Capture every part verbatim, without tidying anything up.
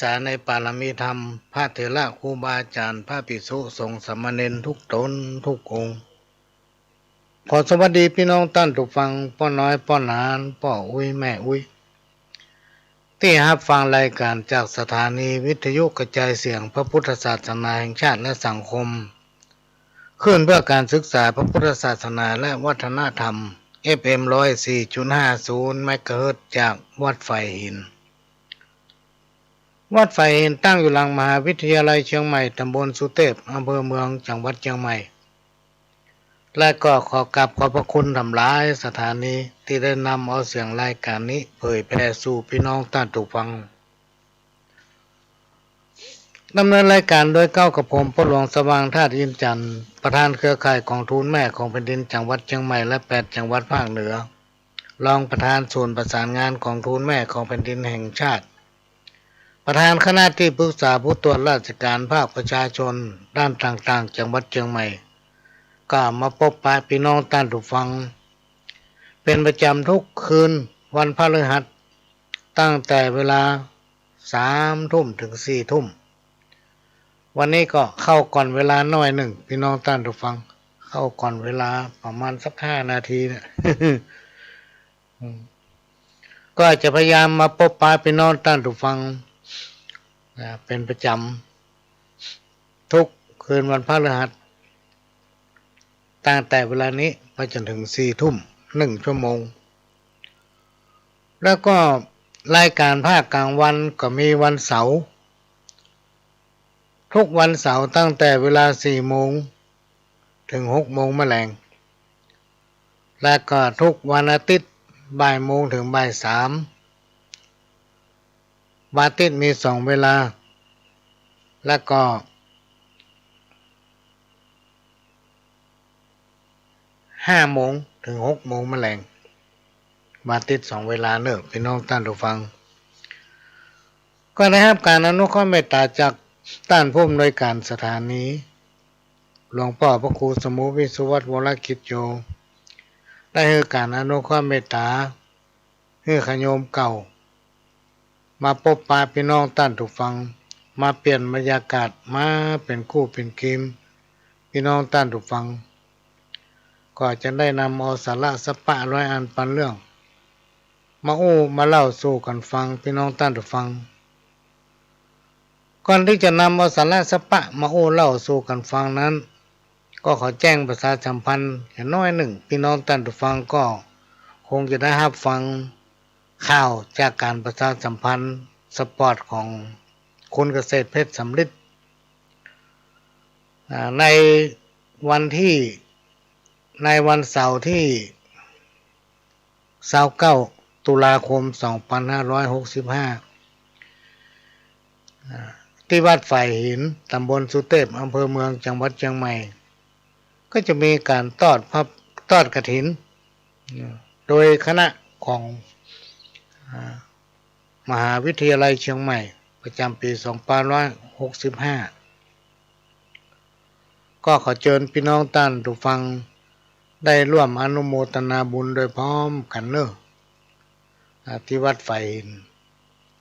สาในปารมีธรรม พระเถระครูบาอาจ๋ารย์ พระภิกษุสงฆ์สามเณรทุกต๋นทุกองค์ ขอสวัสดีปี้น้องต้านผู้ฟัง ป้อน้อยป้อหลาน ป้ออุ๊ยแม่อุ๊ย ตี้ฮับฟังรายก๋านจากสถานีวิทยุกระจายเสียงพระพุทธศาสนาแห่งชาติและสังคม คลื่นเพื่อการศึกษาพระพุทธศาสนาและวัฒนธรรม เอฟเอ็ม ร้อยสี่จุดห้าศูนย์ เมกะเฮิรตซ์ จากวัดฝายหิน วัดฝายหินตั้งอยู่หลังมหาวิทยาลัยเจียงใหม่ ต๋ำบลสุเตพ อำเภอเมือง จังหวัดเจียงใหม่ และก็ขอกราบขอบพระคุณถ่ำหลายสถานีตี้ได้นำเอาเสียงรายก๋านนี้เผยแผ่สู่ปี้น้องต้านผู้ฟัง ดำเนินรายก๋านโดยเก๊ากับผม ป้อหลวงสว่าง ธาตุอินทร์จันทร์ ประธานเครือข่ายก๋องทุนแม่ของแผ่นดินจังหวัดเจียงใหม่และแปดจังหวัดภาคเหนือ รองประธานศูนย์ประสานงานก๋องทุนแม่ของแผ่นดินแห่งชาติ ประธานคณะตี้ปรึกษาผู้ตรวจราชก๋านภาคประชาชนด้านต่างๆ จังหวัดเจียงใหม่ ก็มาปบปะปี้น้องต้านผู้ฟัง เป๋นประจ๋ำทุกคืนวันพฤหัส ตั้งแต่เวลาสามทุ่มเถิงสี่ทุ่ม วันนี้ก็เข้าก่อนเวลาหน้อยนึ่ง ปี้น้องต้านผู้ฟัง เข้าก่อนเวลาประมาณสักห้านาทีเนี่ย อืม ก็จะพยายามมาปบปะปี้น้องต้านผู้ฟัง อ่า เป๋นประจ๋ำทุกคืนวันพฤหัส ตั้งแต่เวลานี้ไปจ๋นเถิงสี่ทุ่ม นึ่งชั่วโมง แล้วก็รายก๋านภาคก๋างวันก็มีวันเสาร์ ทุกวันเสาร์ตั้งแต่เวลาสี่โมงเถิงหกโมงมะแลง และก็ทุกวันอาทิตย์บ่ายโมงเถิงบ่ายสาม วันอาทิตย์มีสองเวลา และก็ ห้าโมงเถิงหกโมงมะแลง วันอาทิตย์สองเวลาเน่อ ปี้น้องต้านผู้ฟัง ก็ได้ฮับก๋านอนุเคราะห์เมตต๋าจากต้านผู้อำนวยก๋านสถานี หลวงป้อพระครูสมุห์ วิศวัตร วรกิจโย ได้หื้อก๋านอนุเคราะห์เมตต๋า หื้อขะโยมเก่า มาปบปะปี้น้องต้านผู้ฟัง มาเปลี่ยนบรรยากาศ มาเป๋นกู้เป๋นเกม ปี้น้องต้านผู้ฟัง ก็จะได้นำเอาสาระสัปปะร้อยอันปันเรื่อง มาอู้มาเล่าสู่กั๋นฟัง ปี้น้องต้านผู้ฟัง ก่อนตี้จะนำเอาสาระสัปปะมาอู้เล่าสู่กั๋นฟังนั้น ก็ขอแจ้งประชาสัมพันธ์อย่างน้อยนึ่ง ปี้น้องต้านผู้ฟังก็คงจะได้ฮับฟังข่าวจากก๋านประชาสัมพันธ์สปอร์ตของคุณเกษตรเพชรสำริด อ่า ในวันตี้ ในวันเสาร์ตี้ ซาวเก้า ตุลาคม สองปันห้าร้อยหกสิบห้า อ่า ตี้วัดฝายหิน ต๋ำบลสุเตพ อำเภอเมือง จังหวัดเจียงใหม่ ก็จะมีก๋านทอดผ้า ทอดกฐิน อ่า โดยคณะของ อ่า มหาวิทยาลัยเจียงใหม่ ประจ๋ำปี๋ สองปันห้าร้อยหกสิบห้า ก็ขอเจิญปี้น้องต้านผู้ฟังได้ร่วมอนุโมทนาบุญโดยพร้อมกั๋นเน่อ อ่า ตี้วัดฝายหิน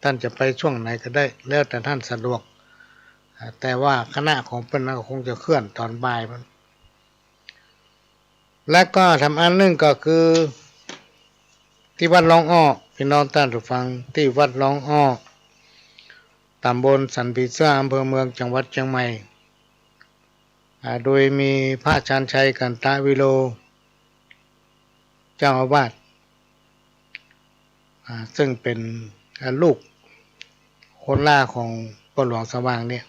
ต้านจะไปช่วงไหนก็ได้ แล้วแต่ต้านสะดวก อ่า แต่ว่าคณะของเปิ้นนั้นก็คงจะเคลื่อนต๋อนบ่าย และก็ถามอันนึ่งก็คือ ตี้วัดร้องอ้อ ปี้น้องต้านผู้ฟัง ตี้วัดร้องอ้อ ต๋ำบลสันผีเสื้อ อำเภอเมือง จังหวัดเจียงใหม่ อ่า โดยมีพระชาญชัย กันตะวิโร เจ้าอาวาส อ่า ซึ่งเป๋น อ่า ลูกคนหล้าของป้อหลวงสว่างเนี่ย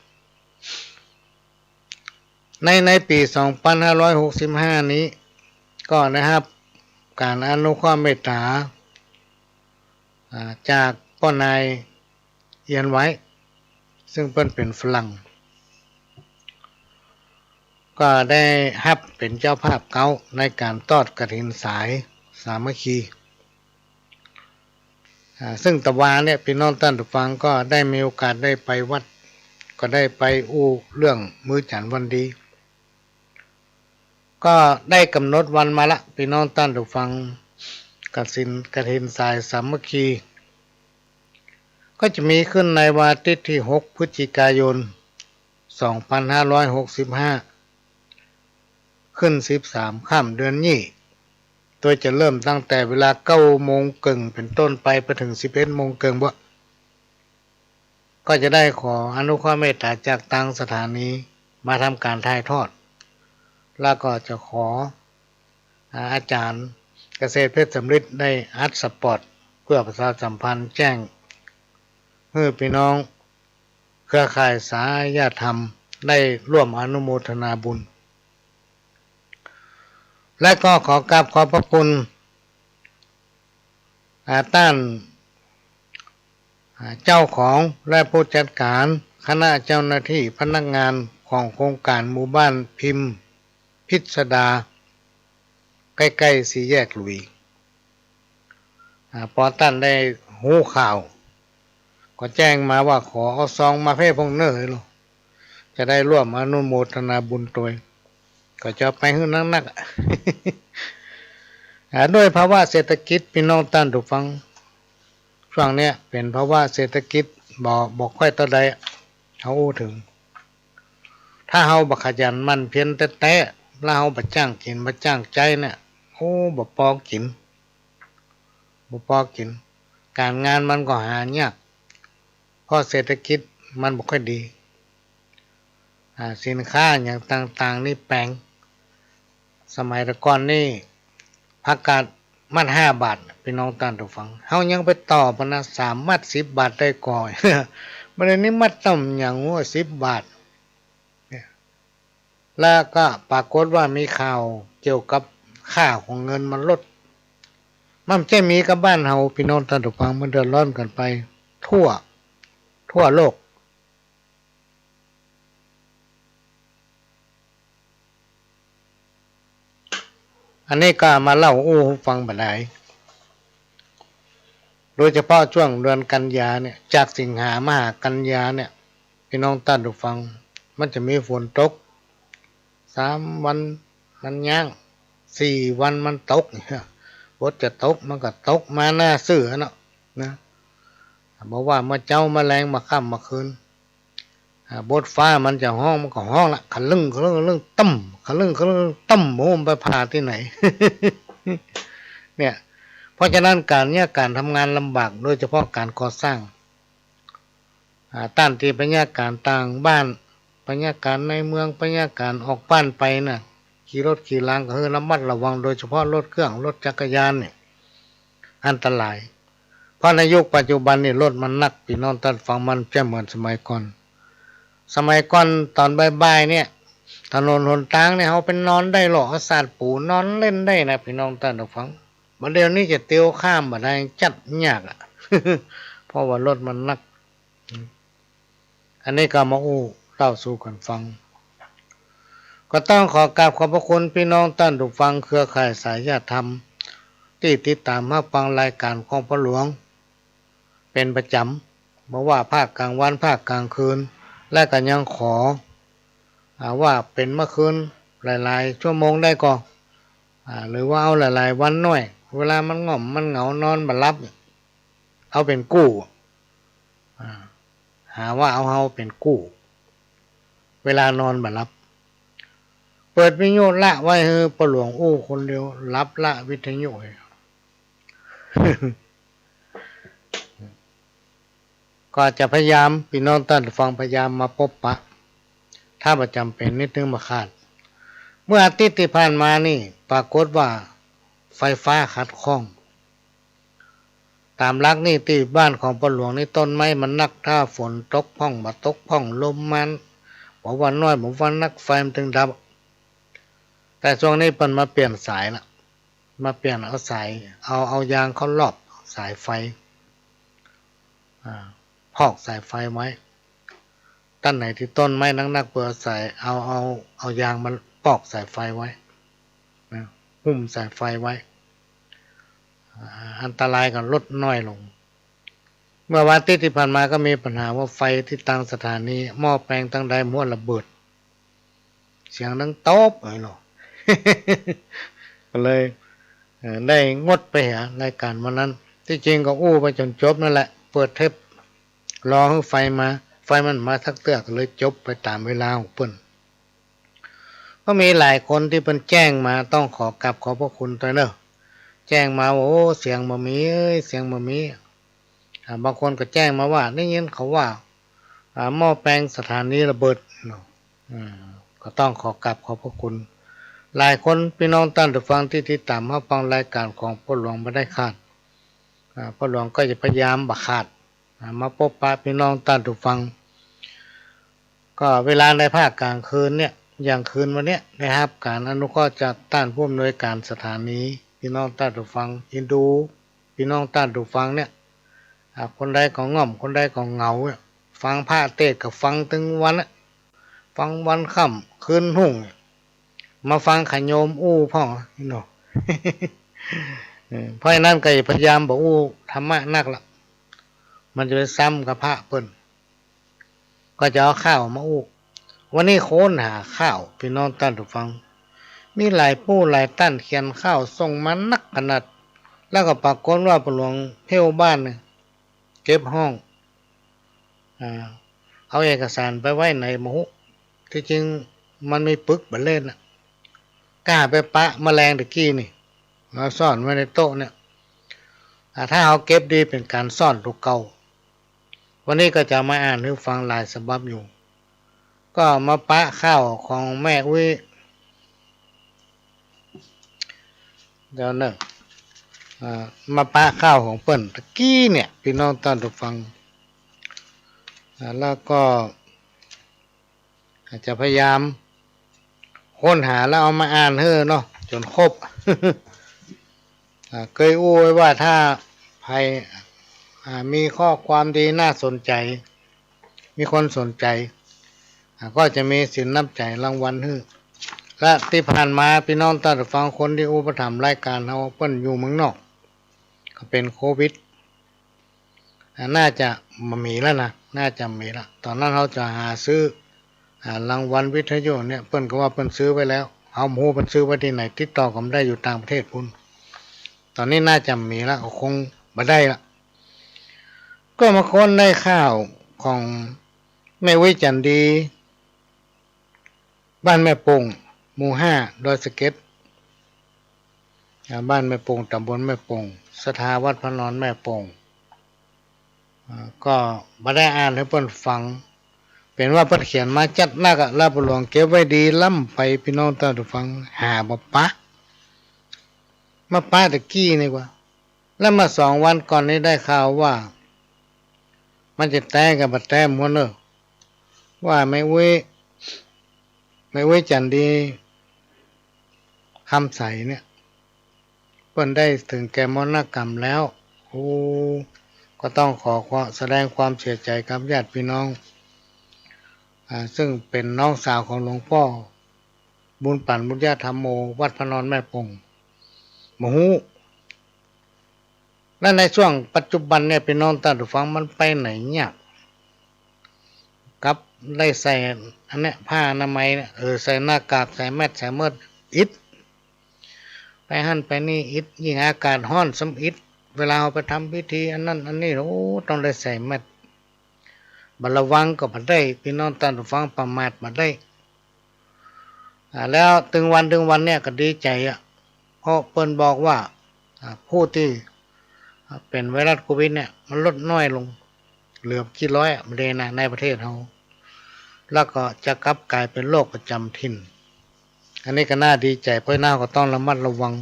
ใน ในปี๋ สองปันห้าร้อยหกสิบห้า นี้ ก็ได้ฮับก๋านอนุเคราะห์เมตต๋า อ่า จากป้อนายเอียนไวท์ ซึ่งเปิ้นเป๋นฝรั่ง ก็ได้ฮับเป๋นเจ้าภาพเก๊าในก๋านทอดกฐินสายสามัคคี อ่า ซึ่งตะวาเนี่ย ปี้น้องต้านผู้ฟังก็ได้มีโอกาสได้ไปวัด ก็ได้ไปอู้เรื่องมื้อจั๋นวันดี ก็ได้ก๋ำหนดวันมาละ ปี้น้องต้านผู้ฟัง กฐิน กฐินสายสามัคคี ก ก็จะมีขึ้นในวันอาทิตย์ตี้หกพฤศจิกายนสองพันห้าร้อยหกสิบห้า ขึ้นสิบสามค่ำเดือนนี้ โดยจะเริ่มตั้งแต่เวลาเก้าโมงเกิ่งเป๋นต้นไป ไปเถิงสิบเอ็ดโมงเกิ่งบ่ ก็จะได้ขออนุเคราะห์เมตต๋าจากตางสถานีมาทำก๋านถ่ายทอด แล้วก็จะขอ อ่า อาจ๋ารย์เกษตรเพชรสำริดได้อัดสปอตเปื้อประชาสัมพันธ์แจ้งหื้อปี้น้องเครือข่ายสายญาติธรรมได้ร่วมอนุโมทนาบุญ และก็ขอกราบขอบพระคุณ อ่า ต้าน อ่า เจ้าของและผู้จัดก๋าน คณะเจ้าหน้าตี้พนักงานของโครงก๋านหมู่บ้านพิมพิสดา ใก้ๆ สี่แยกหลุย อ่า ปอต้านได้ฮู้ข่าว ก็แจ้งมาว่าขอเอาซองมาเพ่พ่องเน่อเลย จะได้ร่วมอนุโมทนาบุญตวย ก็จะไปหื้อนักๆ อะ อ่า ด้วยภาวะเศรษฐกิจ ปี้น้องต้านผู้ฟัง ช่วงเนี้ยเป๋นภาวะเศรษฐกิจบ่ บ่ค่อยเต้าใด เฮาอู้เถิง ถ้าเฮาบ่ขยันหมั่นเพียรแต๊ๆ แล้วเฮาบ่จ้างกิ๋นบ่จ้างใจ๊เนี่ย โอ้ บ่ปอกิ๋น บ่ปอกิ๋น ก๋านงานมันก็หายาก เพราะเศรษฐกิจมันบ่ค่อยดี อ่า สินค้าอย่างต่างๆ นี่แปง สมัยแต่ก่อนนี่ ผักกาดมัดห้าบาท ปี้น้องต้านผู้ฟัง เฮายังไปต่อเปิ้นนะ สามมัดสิบบาทได้ก่อ บ่าดเดี่ยวนี้มัดต่ำหยังหัวสิบบาท เนี่ย แล้วก็ปรากฏว่ามีข่าวเกี่ยวกับค่าของเงินมันลด มันบ่ใจ้มีก้าบ้านเฮา ปี้น้องต้านผู้ฟัง มันเดือดร้อนกั๋นไปทั่ว ทั่วโลก อันนี้ก็มาเล่าอู้ฟังบ่าดาย โดยเฉพาะช่วงเดือนกันยาเนี่ย จากสิงหามาหากันยาเนี่ย ปี้น้องต้านผู้ฟัง มันจะมีฝนตก สามวันมันยั้ง สี่วันมันตก บดจะตกมันก็ตกมาหน้าซื่อเนาะ นะ บ่ว่าเมื่อเจ๊า เมื่อแลง เมื่อค่ำ เมื่อคืน อ่า บดฟ้ามันจะฮ้อง มันก็ฮ้องละ ขะลึ่ง ขะลึ่ง ขะลึ่ง ตึ้ม ขะลึ่ง ขะลึ่ง ตึ้ม โอ้ มันไปผ่าตี้ไหน เนี่ย เพราะฉะนั้นก๋านเนี้ย ก๋านทำงานลำบาก โดยเฉพาะก๋านก่อสร้าง อ่า ต้านตี้พนักงานต่างบ้าน พนักงานในเมือง พนักงานออกบ้านไปน่ะ ขี่รถขี่ลางก็หื้อระมัดระวัง โดยเฉพาะรถเครื่อง รถจักรยานเนี่ย อันตราย เพราะในยุคปัจจุบันนี่รถมันนัก ปี้น้องต้านฟัง มันบ่เหมือนสมัยก่อน สมัยก่อนต๋อนบ่ายๆ เนี่ย ถนนหนตางเนี่ย เฮาไปนอนได้หลอ เอาสาดปูนอนเล่นได้นะ ปี้น้องต้านฟัง บ่าดเดี่ยวนี้จะเตียวข้ามบ่ได้ จัดยากอะ เพราะว่ารถมันนัก อันนี้ก็มาอู้เล่าสู่กั๋นฟัง ก็ต้องขอกราบขอบพระคุณปี้น้องต้านผู้ฟังเครือข่ายสายญาติธรรม ตี้ติดต๋ามฮับฟังรายก๋านของพ่อหลวงเป๋นประจ๋ำ บ่ว่าภาคกลางวันภาคกลางคืน และก็ยังขอ อ่า ว่าเป๋นเมื่อคืนหลายๆ ชั่วโมงได้ก่อ อ่า หรือว่าเอาหลายๆ วันหน้อย เวลามันง่อมมันเหงานอนบ่หลับ เอาเป๋นกู้ อ่า หาว่าเอาเฮาเป๋นกู้ เวลานอนบ่หลับ เปิดวิทยุละไว้หื้อป้อหลวงอู้คนเดียว หลับละวิทยุ ก็จะพยายาม ปี้น้องต้านฟังพยายามมาปบปะ ถ้าบ่จ๋ำเป๋นนิดนึงบ่ขาด เมื่ออาทิตย์ตี้ผ่านมานี่ปรากฏว่าไฟฟ้าขัดข้อง ต๋ามหลักนี่ตี้บ้านของป้อหลวงนี่ต้นไม้มันนัก ถ้าฝนตกพ่องบ่ตกพ่อง ลมมันบ่ว่าน้อยบ่ว่านัก ไฟมันตึงดับ แต่ช่วงนี้เปิ้นมาเปลี่ยนสายละ มาเปลี่ยนเอาสาย เอา เอายางเข้ารอบสายไฟ อ่า พอกสายไฟไว้ ต้านไหนตี้ต้นไม้นักๆ เปิ้นเอาสาย เอา เอา เอายางมาปอกสายไฟไว้ นะ หุ้มสายไฟไว้ อ่า อันตรายก็ลดน้อยลง เมื่อวันอาทิตย์ตี้ผ่านมาก็มีปัญหาว่าไฟตี้ตางสถานี หม้อแปลงตางใดหั้นระเบิด เสียงดังโต๊บเลยเนาะ ก็เลย เอ่อ ได้งดไปเหียรายก๋านวันนั้น ตี้จริงก็อู้ไปจ๋นจบนั่นแหละ เปิดเทป รอหื้อไฟมา ไฟมันบ่มาสักเตื้อ ก็เลยจบไปต๋ามเวลาของเปิ้น ก็มีหลายคนตี้เปิ้นแจ้งมา ต้องขอกราบขอบพระคุณตวยเน่อ แจ้งมาว่า โอ้ เสียงบ่มีเอ้ย เสียงบ่มี อ่า บางคนก็แจ้งมาว่า ได้ยินเขาว่า อ่า หม้อแปลงสถานีระเบิดเนาะ อืม ก็ต้องขอกราบขอบพระคุณ หลายคน ปี้น้องต้านผู้ฟังตี้ติดต๋ามฮับฟังรายก๋านของป้อหลวงบ่ได้ขาด อ่า ป้อหลวงก็จะพยายามบ่ขาด อ่า มาปบปะปี้น้องต้านผู้ฟัง ก็เวลาในภาคก๋างคืนเนี่ย อย่างคืนวันเนี้ย ได้ฮับก๋านอนุเคราะห์จากต้านผู้อำนวยก๋านสถานี ปี้น้องต้านผู้ฟัง เอ็นดู ปี้น้องต้านผู้ฟังเนี่ย อ่า คนใดก็ง่อม คนใดก็เหงาเนี่ย ฟังพระเตสน์ก็ฟังตึงวันอะ ฟังวันค่ำคืนรุ่ง มาฟังขะโยมอู้พ่องเนาะ เออ เพราะฉะนั้นก็อย่าพยายามบ่อู้ธรรมะนักละ มันจะไปซ้ำกับพระเปิ้น ก็จะเอาข่าวมาอู้ วันนี้ค้นหาข่าว ปี้น้องต้านผู้ฟัง มีหลายผู้หลายต้านเขียนข่าวส่งมานักขนาด แล้วก็ปรากฏว่าป้อหลวงเผ้าบ้านเนี่ย เก็บห้อง อ่า เอาเอกสารไปไว้ไหนบ่ฮู้ ตี้จริงมันมีปึกบ่เล่นน่ะ ก้าไปปะแมลงตะกี้นี่ มาซ่อนไว้ในโต๊ะเนี่ย อ่า ถ้าเฮาเก็บดีเป๋นก๋านซ่อนตั๋วเก่า วันนี้ก็จะมาอ่านหื้อฟังหลายฉบับอยู่ ก็มาปะข่าวของแม่อุ๊ย เดี๋ยวเน่อ อ่า มาปะข่าวของเปิ้นตะกี้เนี่ย ปี้น้องต้านผู้ฟัง อ่า แล้วก็ อาจจะพยายามค้นหาแล้วเอามาอ่านหื้อเนาะ จ๋นครบ อ่า เกยอู้ไว้ว่าถ้าใผ อ่า มีข้อความดีน่าสนใจ๋ มีคนสนใจ๋ อ่า ก็จะมีสินน้ำใจ๋รางวัลหื้อ และตี้ผ่านมาปี้น้องต้านผู้ฟังคนตี้อุปถัมภ์รายก๋านเฮาเปิ้นอยู่เมืองนอก ก็เป๋นโควิด อ่า น่าจะบ่มีแล้วนะ น่าจะบ่มีละ ต๋อนนั้นเฮาจะหาซื้อ อ่า รางวัลวิทยุเนี่ย เปิ้นก็ว่าเปิ้นซื้อไว้แล้ว เฮาบ่ฮู้เปิ้นซื้อไว้ตี้ไหน ติดต่อก็บ่ได้ อยู่ต่างประเทศปู๊น ต๋อนนี้น่าจะบ่มีละ ก็คงบ่ได้ละ ก็มาค้นได้ข่าวของแม่อุ๊ยจั๋นดี บ้านแม่โป่ง หมู่ห้า ดอยสะเก็ด อ่า บ้านแม่โป่ง ต๋ำบลแม่โป่ง ศรัทธาวัดพระนอนแม่โป่ง อ่า ก็บ่ได้อ่านหื้อเปิ้นฟัง เป๋นว่าเปิ้นเขียนมาจัดนักอะ แล้วป้อหลวงเก็บไว้ดีล้ำไป ปี้น้องต้านผู้ฟัง หาบ่ปะ มาปะตะกี้นี่กว่า แล้วมาสองวันก่อนนี้ได้ข่าวว่า มันจะแต๊กับบ่แต๊หมดเน่อ ว่าแม่อุ๊ย แม่อุ๊ยจั๋นดี คำใสเนี่ย เปิ้นได้เถิงแก่มรณกรรมแล้ว โอ้ ก็ต้องขอความ แสดงความเสียใจ๋กับญาติพี่น้อง อ่า ซึ่งเป๋นน้องสาวของหลวงป้อบุญปั่น บุญญาธัมโม วัดพระนอนแม่โป่ง บ่ฮู้ และในช่วงปัจจุบันเนี่ย ปี้น้องต้านผู้ฟัง มันไปไหนยาก กับได้ใส่อันเนี้ย ผ้าอนามัยเนี่ย เออ ใส่หน้ากาก ใส่แมสก์ ใส่เมิด อิด ไปหั้นไปนี่อิด ยิ่งอากาศฮ้อนซ้ำอิด เวลาเฮาไปทำพิธีอันนั้นอันนี้ โอ้ ต้องได้ใส่แมสก์ บ่ระวังก็บ่ได้ ปี้น้องต้านผู้ฟัง ประมาทบ่ได้ อ่า แล้วตึงวัน ตึงวันเนี่ยก็ดีใจ๋อะ เพราะเปิ้นบอกว่า อ่า ผู้ตี้ อ่า เป๋นไวรัสโควิดเนี่ย มันลดน้อยลง เหลือบ่กี่ร้อยอะ บ่ได้นะ ในประเทศเฮา แล้วก็จะกลับก๋ายเป๋นโรคประจ๋ำถิ่น อันนี้ก็น่าดีใจ๋ เพราะฉะนั้นก็ต้องระมัดระวัง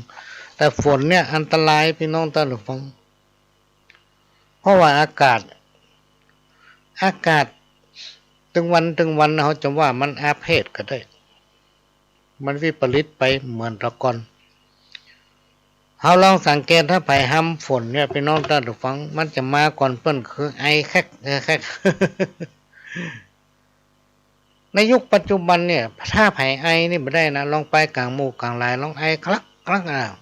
แต่ฝนเนี่ยอันตราย ปี้น้องต้านผู้ฟัง เพราะว่าอากาศ อากาศตึงวันตึงวัน เฮาจะว่ามันอาเพศก็ได้ มันวิปริตไปเหมือนแต่ก่อน เฮาลองสังเกต ถ้าใผฮำฝนเนี่ย ปี้น้องต้านผู้ฟัง มันจะมาก่อนเปิ้นคือไอแคก ไอแคก ในยุคปัจจุบันเนี่ย ถ้าใผไอนี่บ่ได้นะ ลองไปก๋างหมู่ก๋างหลาย ลองไอคลักคลัก อ้าว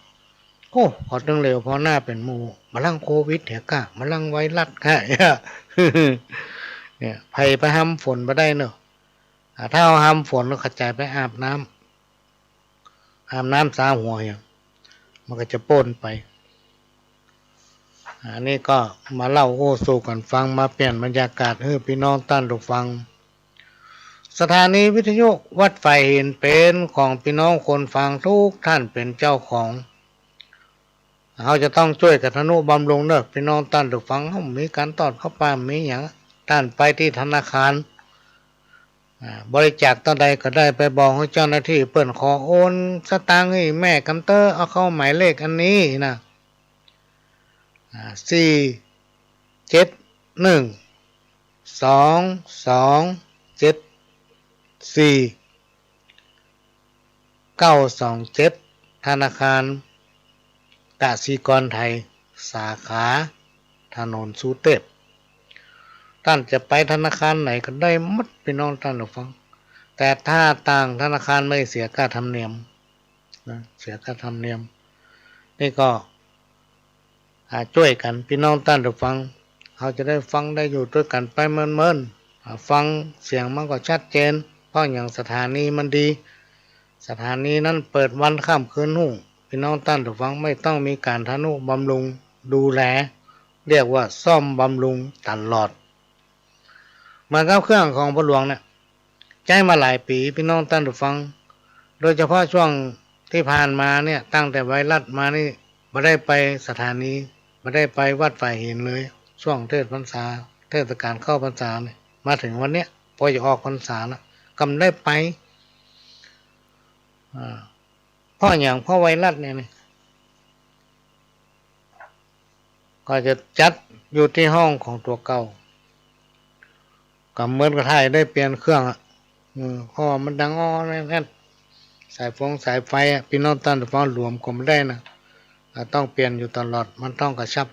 โอ้ ขอตึงเหลียวผ่อหน้าเป๋นหมู่ บ่ลังโควิดเหียก้า บ่ลังไวรัสก้า เนี่ย ใผไปฮำฝนบ่ได้เนาะ อ่า ถ้าเฮาฮำฝนก็ขะจายไปอาบน้ำ อาบน้ำซาวหัวเหีย มันก็จะป๊นไป อันนี้ก็มาเล่าอู้สู่กั๋นฟัง มาเปลี่ยนบรรยากาศหื้อปี้น้องต้านผู้ฟัง สถานีวิทยุวัดฝายหินเป๋นของปี้น้องคนฟังกู้ต้านเป๋นเจ้าของ เฮาจะต้องจ้วยกั๋นทะนุบำรุงเน่อ ปี้น้องต้านผู้ฟัง เฮามีก๋านตอดผ้าป่า มีหยัง ต้านไปตี้ธนาคาร อ่า บริจาคเต้าใดก็ได้ ไปบอกหื้อเจ้าหน้าตี้เปิ้น ขอโอนสตางค์หื้อแม่กำเต๊อะ เอาเข้าหมายเลขอันนี้นะ อ่า สี่เจ็ดหนึ่ง สองสองเจ็ดสี่ เก้าสองเจ็ด ธนาคารกสิกรไทย สาขาถนนสุเตพ ต้านจะไปธนาคารไหนก็ได้หมด ปี้น้องต้านผู้ฟัง แต่ถ้าต่างธนาคารไม่เสียค่าธรรมเนียมนะ เสียค่าธรรมเนียม นี่ก็ อ่า จ้วยกั๋นปี้น้องต้านผู้ฟัง เฮาจะได้ฟังได้อยู่ตวยกั๋นไปเมินๆ อ่า ฟังเสียงมันก็ชัดเจน เพราะหยัง สถานีมันดี สถานีนั้นเปิดวันค่ำคืนฮุ่ง ปี้น้องต้านผู้ฟัง ไม่ต้องมีก๋านทะนุบำรุงดูแล เรียกว่าซ่อมบำรุงตลอด เหมือนกับเครื่องของพ่อหลวงเนี่ย ใจ๊มาหลายปี๋ ปี้น้องต้านผู้ฟัง โดยเฉพาะช่วงตี้ผ่านมาเนี่ย ตั้งแต่ไวรัสมานี่ บ่ได้ไปสถานี บ่ได้ไปวัดฝายหินเลย ช่วงเทศน์พรรษา เทศกาลเข้าพรรษาเนี่ย มาเถิงวันเนี้ย ปอจะออกพรรษาแล้ว ก็บ่ได้ไป อ่า เพราะหยัง เพราะไวรัสเนี่ยนี่ ก็จะจัดอยู่ตี้ห้องของตั๋วเก่า ก็เหมือนกับถ้าได้เปลี่ยนเครื่องอะ อืม เพราะว่ามันดังอ้อแอ้แอ้ สายฟงสายไฟอะ ปี้น้องต้านผู้ฟัง หลวมก็บ่ได้นะ อ่า ต้องเปลี่ยนอยู่ตลอด มันต้องกระชับ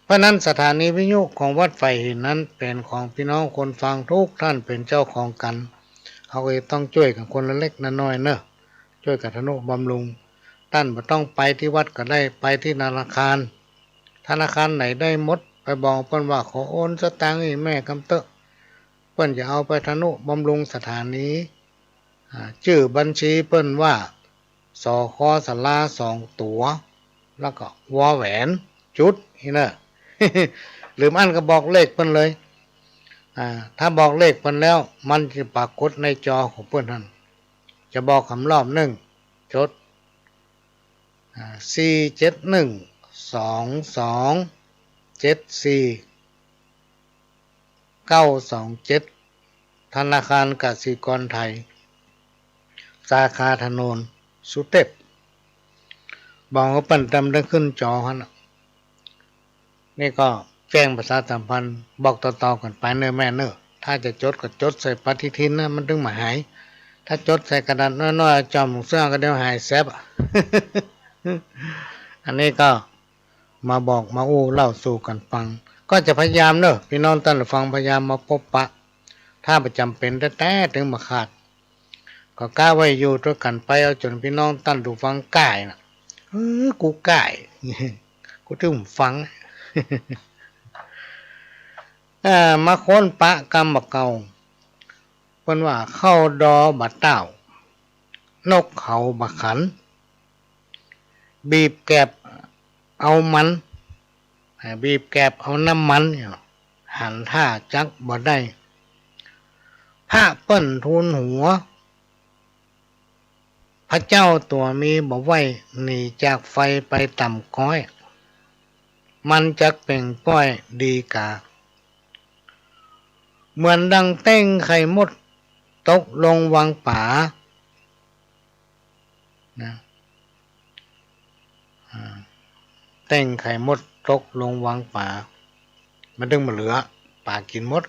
เพราะนั้นสถานีวิทยุของวัดฝายหินนั้นเป๋นของปี้น้องคนฟังกู้ต้านเป๋นเจ้าของกั๋น เฮาก็จะต้องจ้วยกั๋นคนละเล็กละน้อยเน่อ จ้วยกั๋นทะนุบำรุง ต้านบ่ต้องไปตี้วัดก็ได้ ไปตี้ธนาคาร ธนาคารไหนได้หมด ไปบอกเปิ้นว่าขอโอนสตางค์หื้อแม่กำเต๊อะ เปิ้นจะเอาไปทะนุบำรุงสถานี อ่า จื้อบัญชีเปิ้นว่า สค สาราสองตั๋ว แล้วก็ วอแหวน จุด อี้เน่อ หรือบ่อั้นก็บอกเลขเปิ้นเลย อ่า ถ้าบอกเลขเปิ้นแล้ว มันจะปรากฏในจอของเปิ้นหั้น จะบอกกำรอบนึ่ง จด อ่า สี่เจ็ดหนึ่ง สองสองเจ็ดสี่ เก้าสองเจ็ด ธนาคารกสิกรไทย สาขาถนนสุเตพ บอกว่าเปิ้นตำได้ขึ้นจอหั้นน่ะ นี่ก็แจ้งประชาสัมพันธ์บอกต่อๆ กั๋นไปเน่อแม่เน่อ ถ้าจะจดก็จดใส่ปฏิทินนะ มันถึงบ่หาย ถ้าจดใส่กระดาษน้อยๆ จ่อมเสื้อก็เดี๋ยวหายแซบอะ อันนี้ก็มาบอกมาอู้เล่าสู่กั๋นฟัง ก็จะพยายามเน่อ ปี้น้องต้านผู้ฟัง พยายามมาปบปะ ถ้าบ่จ๋ำเป๋นแต๊ๆ ถึงบ่ขาด ก็กะไว้อยู่ตวยกั๋นไป เอาจ๋นปี้น้องต้านผู้ฟังก้ายน่ะ เออ กูก้าย กูตึงฟัง เอ่อ มาค้นปะกำบ่าเก่า เปิ้นว่าเข้าดอบ่าต้าว นกเขาบ่าขัน บีบแกบเอามัน อ่า บีบแกบเอาน้ำมันเนี่ย หันท่าจักบ่ได้ พระเปิ้นทูลหัว พระเจ้าตั๋วมีบ่ไหว้ หนีจากไฟไปต่ำก๊อย มันจักเป่งป้อยดีกา เหมือนดังเต้งไข่มดตกลงวังป๋า นะ อ่า เต้งไข่มดตกลงวังป๋า มันตึงบ่เหลือ ป๋ากิ๋นหมด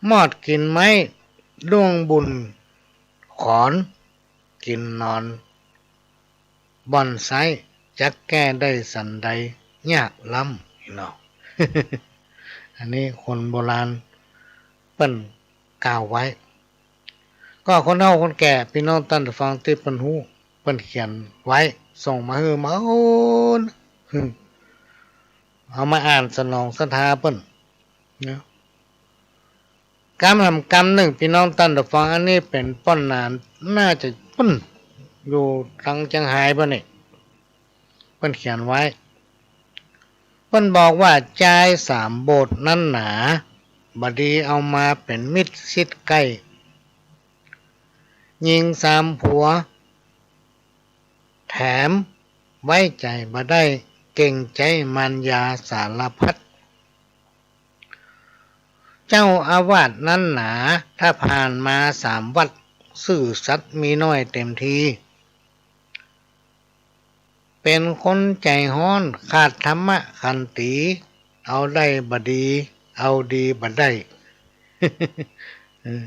มอดกิ๋นไม้ ด้วงบุญขอน กิ๋นนอน บ่อนไส้ จักแก้ได้สันใด ยากล้ำเนาะ อันนี้คนโบราณเปิ้นกล่าวไว้ ก็คนเฒ่าคนแก่ ปี้น้องต้านผู้ฟังตี้เปิ้นฮู้ เปิ้นเขียนไว้ ส่งมาหื้อมาโอน เอามาอ่านสนองศรัทธาเปิ้นนะ กำแหมกำนึ่ง ปี้น้องต้านผู้ฟัง อันนี้เป๋นป้อนหนาน น่าจะปุ้น อยู่ตางเจียงฮายปุ้นนี่ เปิ้นเขียนไว้ ปิ้นบอกว่าจายสามโบสถ์นั้นหนา บ่ดีเอามาเป๋นมิตรชิดใก้ ญิงสามผัว แถมไว้ใจ๋บ่ได้ เก๋งใจ๋มารยาสารพัด เจ้าอาวาสนั้นหนา ถ้าผ่านมาสามวัด ซื่อสัตย์มีน้อยเต๋มที เป๋นคนใจ๋ฮ้อน ขาดธรรมะขันตี เอาได้บ่ดี เอาดีบ่ได้ เออ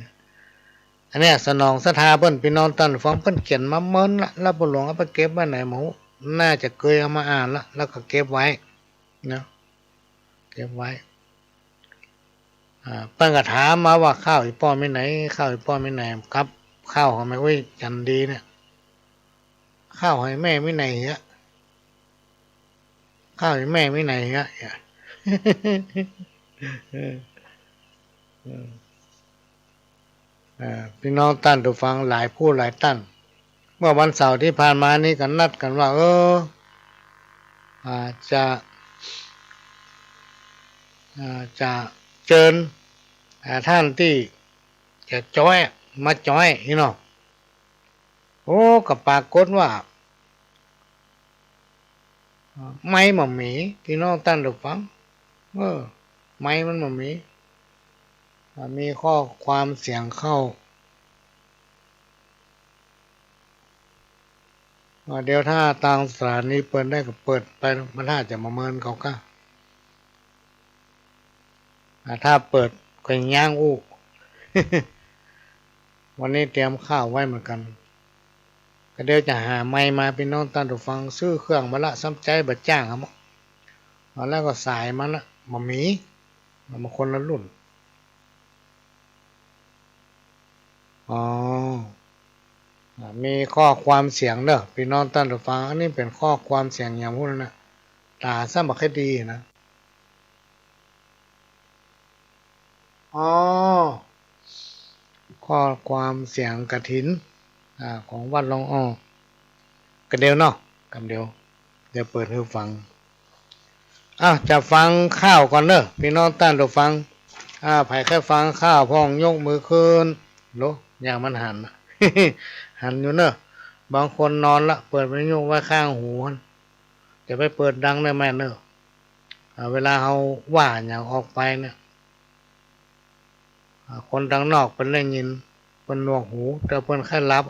อันเนี้ยสนองศรัทธาเปิ้น ปี้น้องต้านฟัง เปิ้นเขียนมาเมินละ แล้วปู่หลวงเอาไปเก็บไว้ไหนบ่ฮู้ น่าจะเกยเอามาอ่านละ แล้วก็เก็บไว้เนาะ เก็บไว้ อ่า เปิ้นก็ถามมาว่า ข้าวอี่ป้อมีไหน ข้าวอี่ป้อมีไหน ครับ ข้าวของแม่อุ๊ยจันดีเนี่ย ข้าวหอยแม่มีไหนเหรอ ข้าวหอยแม่มีไหนเหรอ เออ เออ อ่า ปี้น้องต้านผู้ฟังหลายผู้หลายต้าน เมื่อวันเสาร์ตี้ผ่านมานี้ก็นัดกั๋นว่า เออ อ่า จะ อ่า จะเจิญ อ่า ต้านตี้จะจ๊อย มาจ๊อยนี่เนาะ โอ้ ก็ปรากฏว่า ไมค์บ่มี ปี้น้องต้านผู้ฟัง เออ ไมค์มันบ่มี อ่า มีข้อความเสียงเข้า อ่า เดี๋ยวถ้าตางสถานีเปิดได้ก็เปิดไป มันน่าจะบ่เมินเขาก้า อ่า ถ้าเปิดก็ย้างอู้ วันนี้เตรียมข้าวไว้เหมือนกั๋น ก็เดี๋ยวจะหาไมค์มา ปี้น้องต้านผู้ฟัง ซื้อเครื่องมาละ ซ้ำใจ๊บ่จ้างครับ เอาแล้วก็สายมันน่ะ บ่มี มันคนละรุ่น อ๋อ อ่า มีข้อความเสียงเด้อ ปี้น้องต้านผู้ฟัง อันนี้เป๋นข้อความเสียงอย่างพูดนะ ต๋าซ้ำบ่ค่อยดีนะ อ๋อ ข้อความเสียงกฐิน อ่า ของวัดหลวงอ้อ กำเดียวเนาะ กำเดียว เดี๋ยวเปิดหื้อฟัง อ้าว จะฟังข้าวก่อนเนอะ ปี้น้องต้านผู้ฟัง อ่า ใผใค่ฟังข้าวพ่องยกมือขึ้น โห อย่างมันหัน หันอยู่เนอะ บางคนนอนละ เปิดวิทยุไว้ข้างหู จะไปเปิดดังได้แม่นเนอะ อ่า เวลาเฮาว่าอย่างออกไปเนี่ย อ่า คนตังนอกเปิ้นได้ยิน เปิ้นหนวกหู แต่เปิ้นใค่หลับ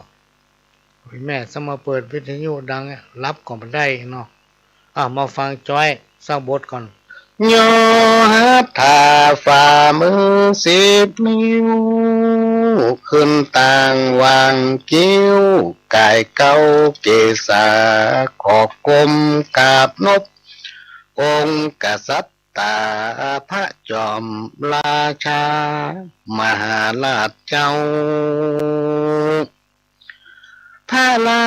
แม่ซ้ำมาเปิดวิทยุดังเนี่ย หลับก็บ่ได้เนาะ อ่ะ มาฟังจ๊อยสักบทก่อน ย่อหัตถาฝ่ามือสิบนิ้ว ขึ้นตางวางคิ้ว ก๋ายเก๊าเกศา ขอบก้มกราบนบ องค์กษัตริย์ ต๋าพระจอมราชา มหาราชเจ้า พระรา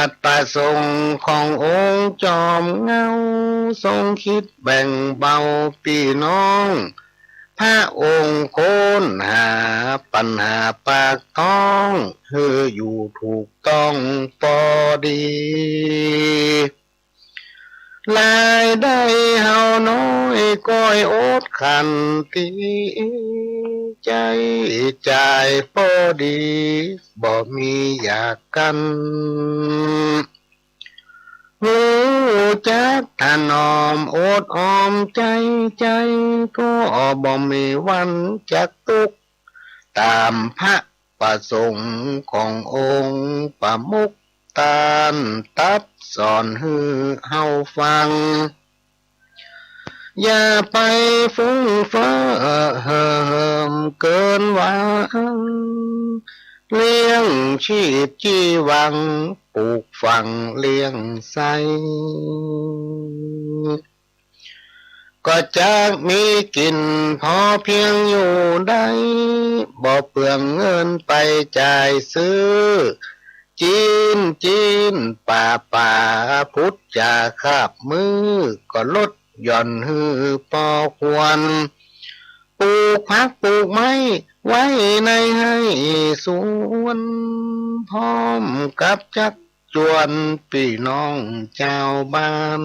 ชประสงค์ขององค์จอมเหง้า ทรงคิดแบ่งเบาปี้น้อง พระองค์ค้นหาปัญหาปากท้อง หื้ออยู่ถูกต้องปอดี รายได้เฮาน้อยก้อยอดขันตี ใจ๊จ่ายปอดี บ่มีอยากกั๋น ฮู้จักถนอมอดออมใจ๊ ใจ๊ก็บ่มีวันจักตุ๊กข์ ต๋ามพระประสงค์ขององค์ประมุข ต้านตรัสสอนหื้อเฮาฟัง อย่าไปฟุ้งเฟ้อเห่อเหิมเกินหวัง เลี้ยงชีพจีวัง ปลูกฝังเลี้ยงใส้ ก็จักมีกิ๋นพอเพียงอยู่ได้ บ่เปลืองเงินไปจ่ายซื้อ จีน จีน ป่า ป่า พุทธจาคาบมื้อ ก็ลดหย่อนหื้อปอควร ปลูกผักปลูกไม้ไว้ในไฮ่สวน พร้อมกับจัก จวนปี้น้องจาวบ้าน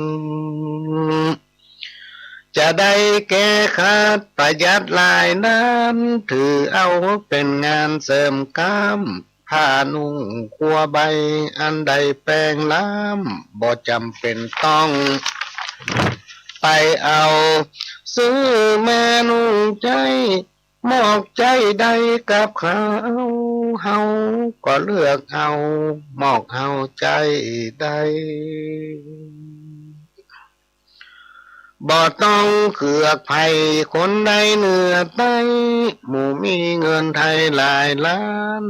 จะได้แก้ขัดประหยัดรายนั้น ถือเอาเป๋นงานเสริมกำ ผ้านุ่งครัวใบ อันได้แป๋งล้ำ บ่จ๋ำเป๋นต้องไปเอา ซื้อมานุ่งใจ๊ มอกใจ๊ได้กับเขา เฮาก็เลือกเอา มอกเฮาใจ๊ได้ บ่ต้องเกือกใผ คนใดเหนือใต้ หมู่มีเงินไทยหลายล้าน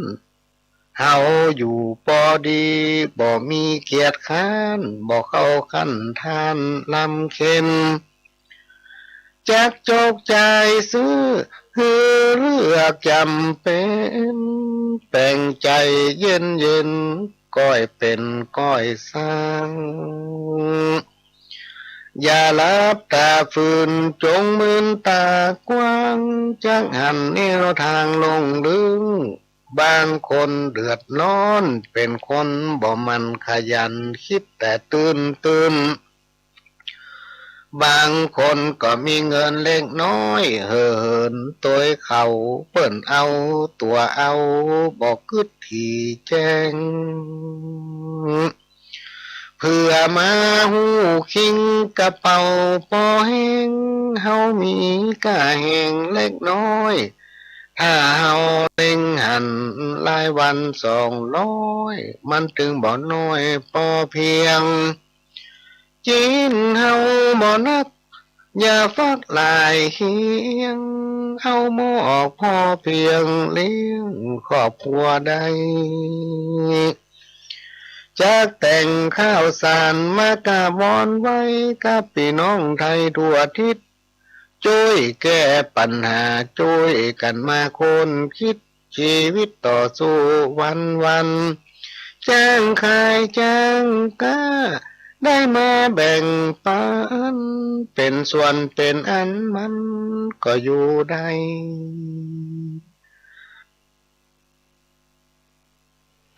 เฮาอยู่ปอดี บ่มีเกียจคร้าน บ่เข้าขั้นทานลำเข็ญ จักจกจ่ายซื้อ หื้อเลือกจ๋ำเป๋น แป๋งใจ๋เย็นๆ ก้อยเป๋นก้อยสร้าง อย่าหลับต๋าฝืน จงมืนต๋ากว้าง จักหันแนวตางลงลึก บางคนเดือดร้อน เป๋นคนบ่หมั่นขยัน กึ๊ดแต่ตื่นๆ บางคนก็มีเงินเล็กน้อย เห่อเหินตวยเขา เปิ้นเอาตั๋วเอา บ่กึ๊ดถี่แจ้ง เผื่อมาฮู้คิง กระเป๋าปอแห้ง เฮามีก้าแฮงเล็กน้อย ถ้าเฮาเล็งหัน รายวันสองร้อย มันตึงบ่น้อยปอเพียง จีนเฮาบ่นัก อย่าฟักหลายเฮียง เอามอกปอเพียง เลี้ยงครอบครัวได้ จักแต่งข้าวสาร มากราบวอนไหว้ กับปี้น้องไทยทั่วทิศ จ้วยแก้ปัญหา จ้วยกั๋นมาค้นกึ๊ด ชีวิตต่อสู้วันๆ จ้างขายจ้างก๊า ได้มาแบ่งปัน เป๋นส่วนเป๋นอันมันก็อยู่ได้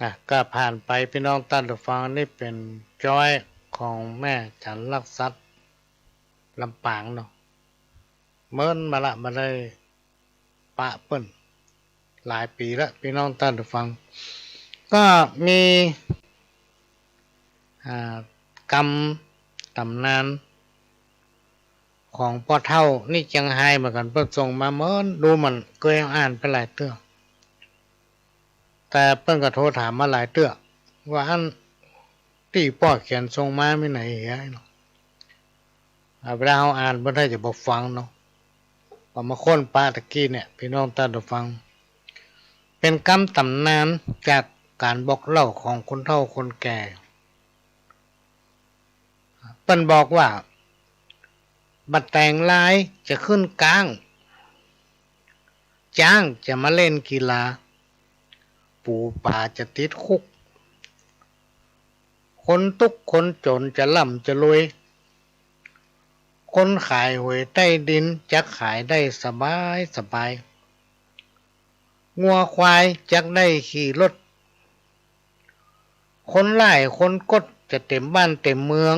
อ่ะ ก็ผ่านไปปี้น้องต้านผู้ฟัง นี่เป๋นจ้อยของแม่จันทร์ลักษัตริย์ ลำปางเนาะ เมินมาละ บ่ได้ปะเปิ้นหลายปี๋ละ ปี้น้องต้านผู้ฟัง ก็มี อ่า กำต๋ำนานของป้อเฒ่านี่เจียงฮายเหมือนกั๋น เปิ้นส่งมาเมิน ดูเหมือนเกยอ่านไปหลายเตื้อ แต่เปิ้นก็โทรถามมาหลายเตื้อ ว่าอันตี้ป้อเขียนส่งมามีไหนเหียเนาะ อ่า เวลาเฮาอ่านเปิ้นน่าจะบ่ฟังเนาะ ก็มาค้นปะตะกี้เนี่ย ปี้น้องต้านผู้ฟัง เป๋นกำต๋ำนานจากก๋านบอกเล่าของคนเฒ่าคนแก่ เปิ้นบอกว่า บัดแต๋งลายจะขึ้นก๊าง จ๊างจะมาเล่นกีฬา ปู๋ป๋าจะติดคุก คนตุ๊กคนจ๋นจะร่ำจะรวย คนขายหวยใต้ดินจักขายได้สบายสบาย งัวควายจักได้ขี่รถ คนร้ายคนก๊ดจะเต๋มบ้านเต๋มเมือง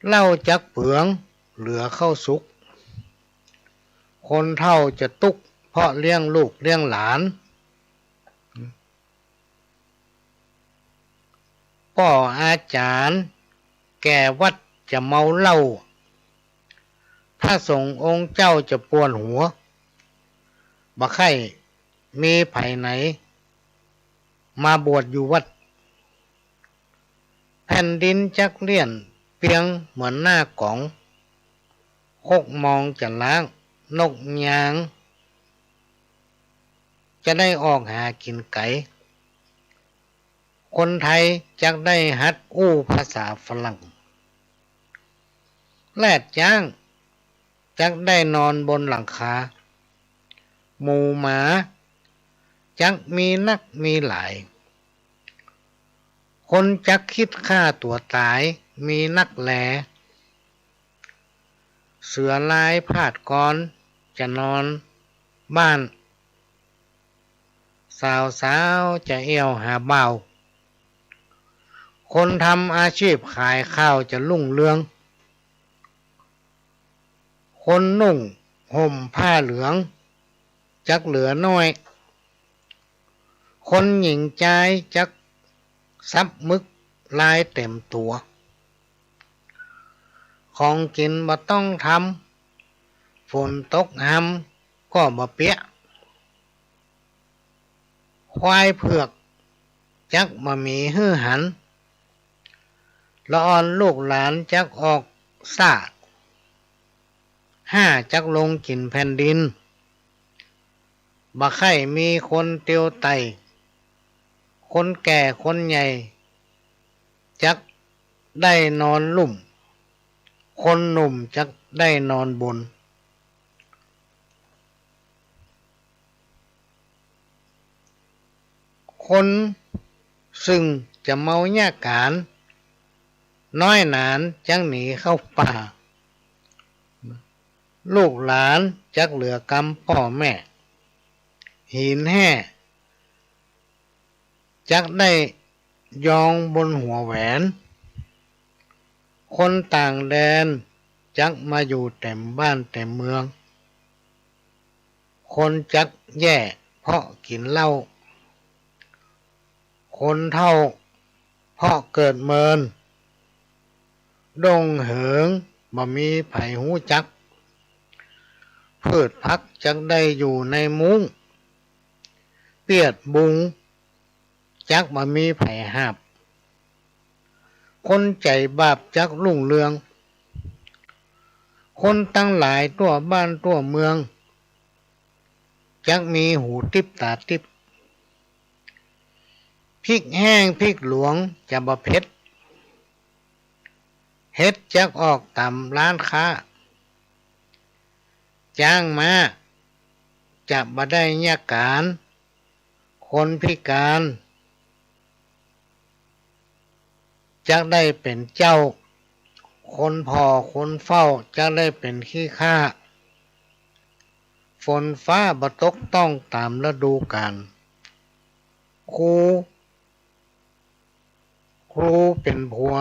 เหล้าจักเปืองเหลือข้าวสุก คนเฒ่าจะตุ๊กเพราะเลี้ยงลูกเลี้ยงหลาน ป้ออาจ๋ารย์แก่วัดจะเมาเหล้า พระสงฆ์องค์เจ้าจะปวดหัว บ่ใค่มีใผไหนมาบวชอยู่วัด แผ่นดินจักเลี่ยนเปียงเหมือนหน้ากอง คกมองจะล้าง นกยางจะได้ออกหากิ๋นไก๋ คนไทยจักได้หัดอู้ภาษาฝรั่ง แรดจ๊างจักได้นอนบนหลังคา หมูหมาจักมีนักมีหลาย คนจักคิดฆ่าตั๋วต๋ายมีนักแล เสือลายพาดกรอนจะนอนบ้าน สาวๆ จะเอี่ยวหาบ่าว คนทำอาชีพขายข้าวจะรุ่งเรือง คนนุ่งห่มผ้าเหลืองจักเหลือน้อย คนหญิงจายจักสับมึกลายเต็มตั๋ว ของกิ๋นบ่ต้องทำ ฝนตกฮำก็บ่เปียะ ควายเผือกจักบ่มีหื้อหัน ละอ่อนลูกหลานจักออกซ่า ห้าจักลงกิ๋นแผ่นดิน บ่ใค่มีคนเตียวไต่ คนแก่คนใหญ่จักได้นอนลุ่ม คนหนุ่มจักได้นอนบน คนซึ่งจะเมาเยียะก๋าน น้อยหนานจักหนีเข้าป่า ลูกหลานจักเหลือกำป้อแม่ หินแห่จักได้ยองบนหัวแหวน คนต่างแดนจักมาอยู่เต็มบ้านเต็มเมือง คนจักแย่เพราะกิ๋นเหล้า คนเฒ่าเพราะเกิดเมิน ดงเหิงบ่มีใผฮู้จัก พืชผักจักได้อยู่ในมุ้ง เปียดบุงจักบ่มีใผหาบ คนใจ๋บาปจักรุ่งเรือง คนตังหลายทั่วบ้านทั่วเมือง จักมีหูติ๊บต๋าติ๊บ พริกแห้งพริกหลวงจะบ่เผ็ด เห็ดจักออกต๋ามร้านค้า จ๊างม้าจะบ่ได้เยียะก๋าน คนพิก๋าน จักได้เป๋นเจ้า คนผ่อคนเฝ้าจักได้เป๋นขี้ข้า ฝนฟ้าบ่ตกต้องต๋ามฤดูก๋าล ครู ครูเป๋นผัว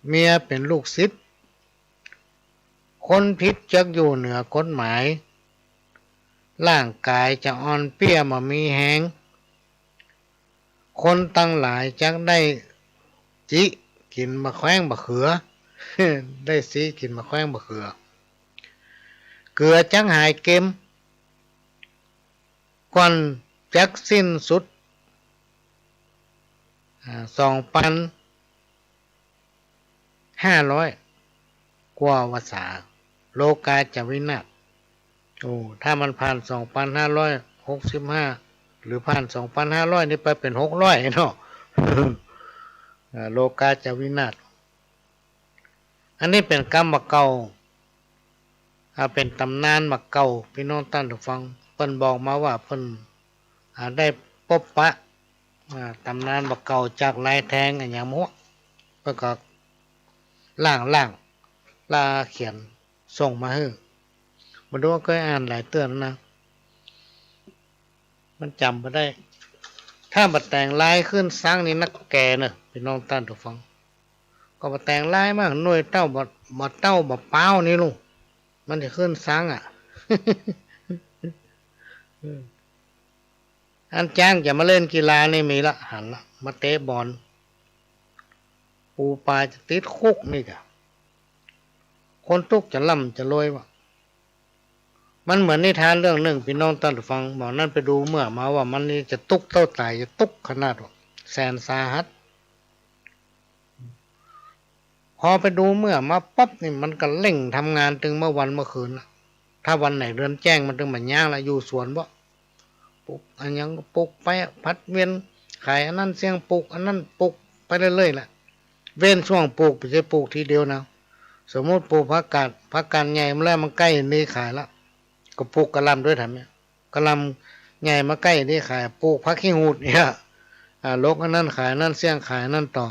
เมียเป๋นลูกศิษย์ คนผิดจักอยู่เหนือกฎหมาย ร่างก๋ายจะอ่อนเปี้ยบ่มีแฮง คนตังหลายจักได้จิกิ๋นบ่าแคว้งบ่าเขือ ได้จิกิ๋นบ่าแคว้งบ่าเขือ เกือจักหายเก็ม ก่อนจักสิ้นสุด อ่า สองปันห้าร้อย กว่าวรรษา โลกาจะวินาศ โอ้ ถ้ามันผ่านสองปันห้าร้อยหกสิบห้า หรือผ่านสองปันห้าร้อยนี่ไปเป๋นหกร้อยเนาะ อ่า โลกาจะวินาศ อันนี้เป๋นกำบ่าเก่า อ่า เป๋นต๋ำนานบ่าเก่า ปี้น้องต้านผู้ฟัง เปิ้นบอกมาว่าเปิ้น อ่า ได้ปบปะ อ่า ต๋ำนานบ่าเก่าจากลายแทงอะหยังบ่ฮู้ เปิ้นก็ล่างๆ ละเขียนส่งมาหื้อ บ่ฮู้ว่าเกยอ่านหลายเตื้อแล้วนะ มันจ๋ำบ่ได้ ถ้าบ่แต่งลายขึ้นซังนี่นักแก่เน่อ ปี้น้องต้านผู้ฟัง ก็บ่แต่งลายมา หน่วยเต้าบ่ บ่เต้าบ่ป๊าวนี่ลูก มันจะขึ้นซังอะ อันจ๊างจะมาเล่นกีฬานี่มีละ หันละ มาเตะบอล ปูปาจะติดคุกนี่กะ คนตุ๊กจะร่ำจะรวยวะ มันเหมือนนิทานเรื่องนึ่ง ปี้น้องต้านผู้ฟัง บ่านั้นไปดูเมื่อมาว่ามันนี่จะตุ๊กเต้าต๋าย จะตุ๊กขนาดว่าแสนสาหัส พอไปดูเมื่อมาปั๊บนี่มันก็เร่งทำงานตึงเมื่อวันเมื่อคืนละ ถ้าวันไหนเดือนแจ้งมันตึงบ่ย้างละ อยู่สวนบ่ ปลูกอะหยังก็ปลูกไปอะ ผัดเวียน ขายอันนั้นเสี้ยง ปลูกอันนั้น ปลูกไปเรื่อยๆ แหละ เว้นช่วงปลูก บ่ใจ้ปลูกทีเดียวนะ สมมุติปลูกผักกาด ผักกาดใหญ่มาแล้วมันใก้ดีขายละ ก็ปลูกกะหล่ำด้วยแถมเนี่ย กะหล่ำใหญ่มาใก้ดีขาย ปลูกผักขี้หูดเนี่ย อ่า หลกอันนั้นขายอันนั้น เสี้ยงขายอันนั้นต่อ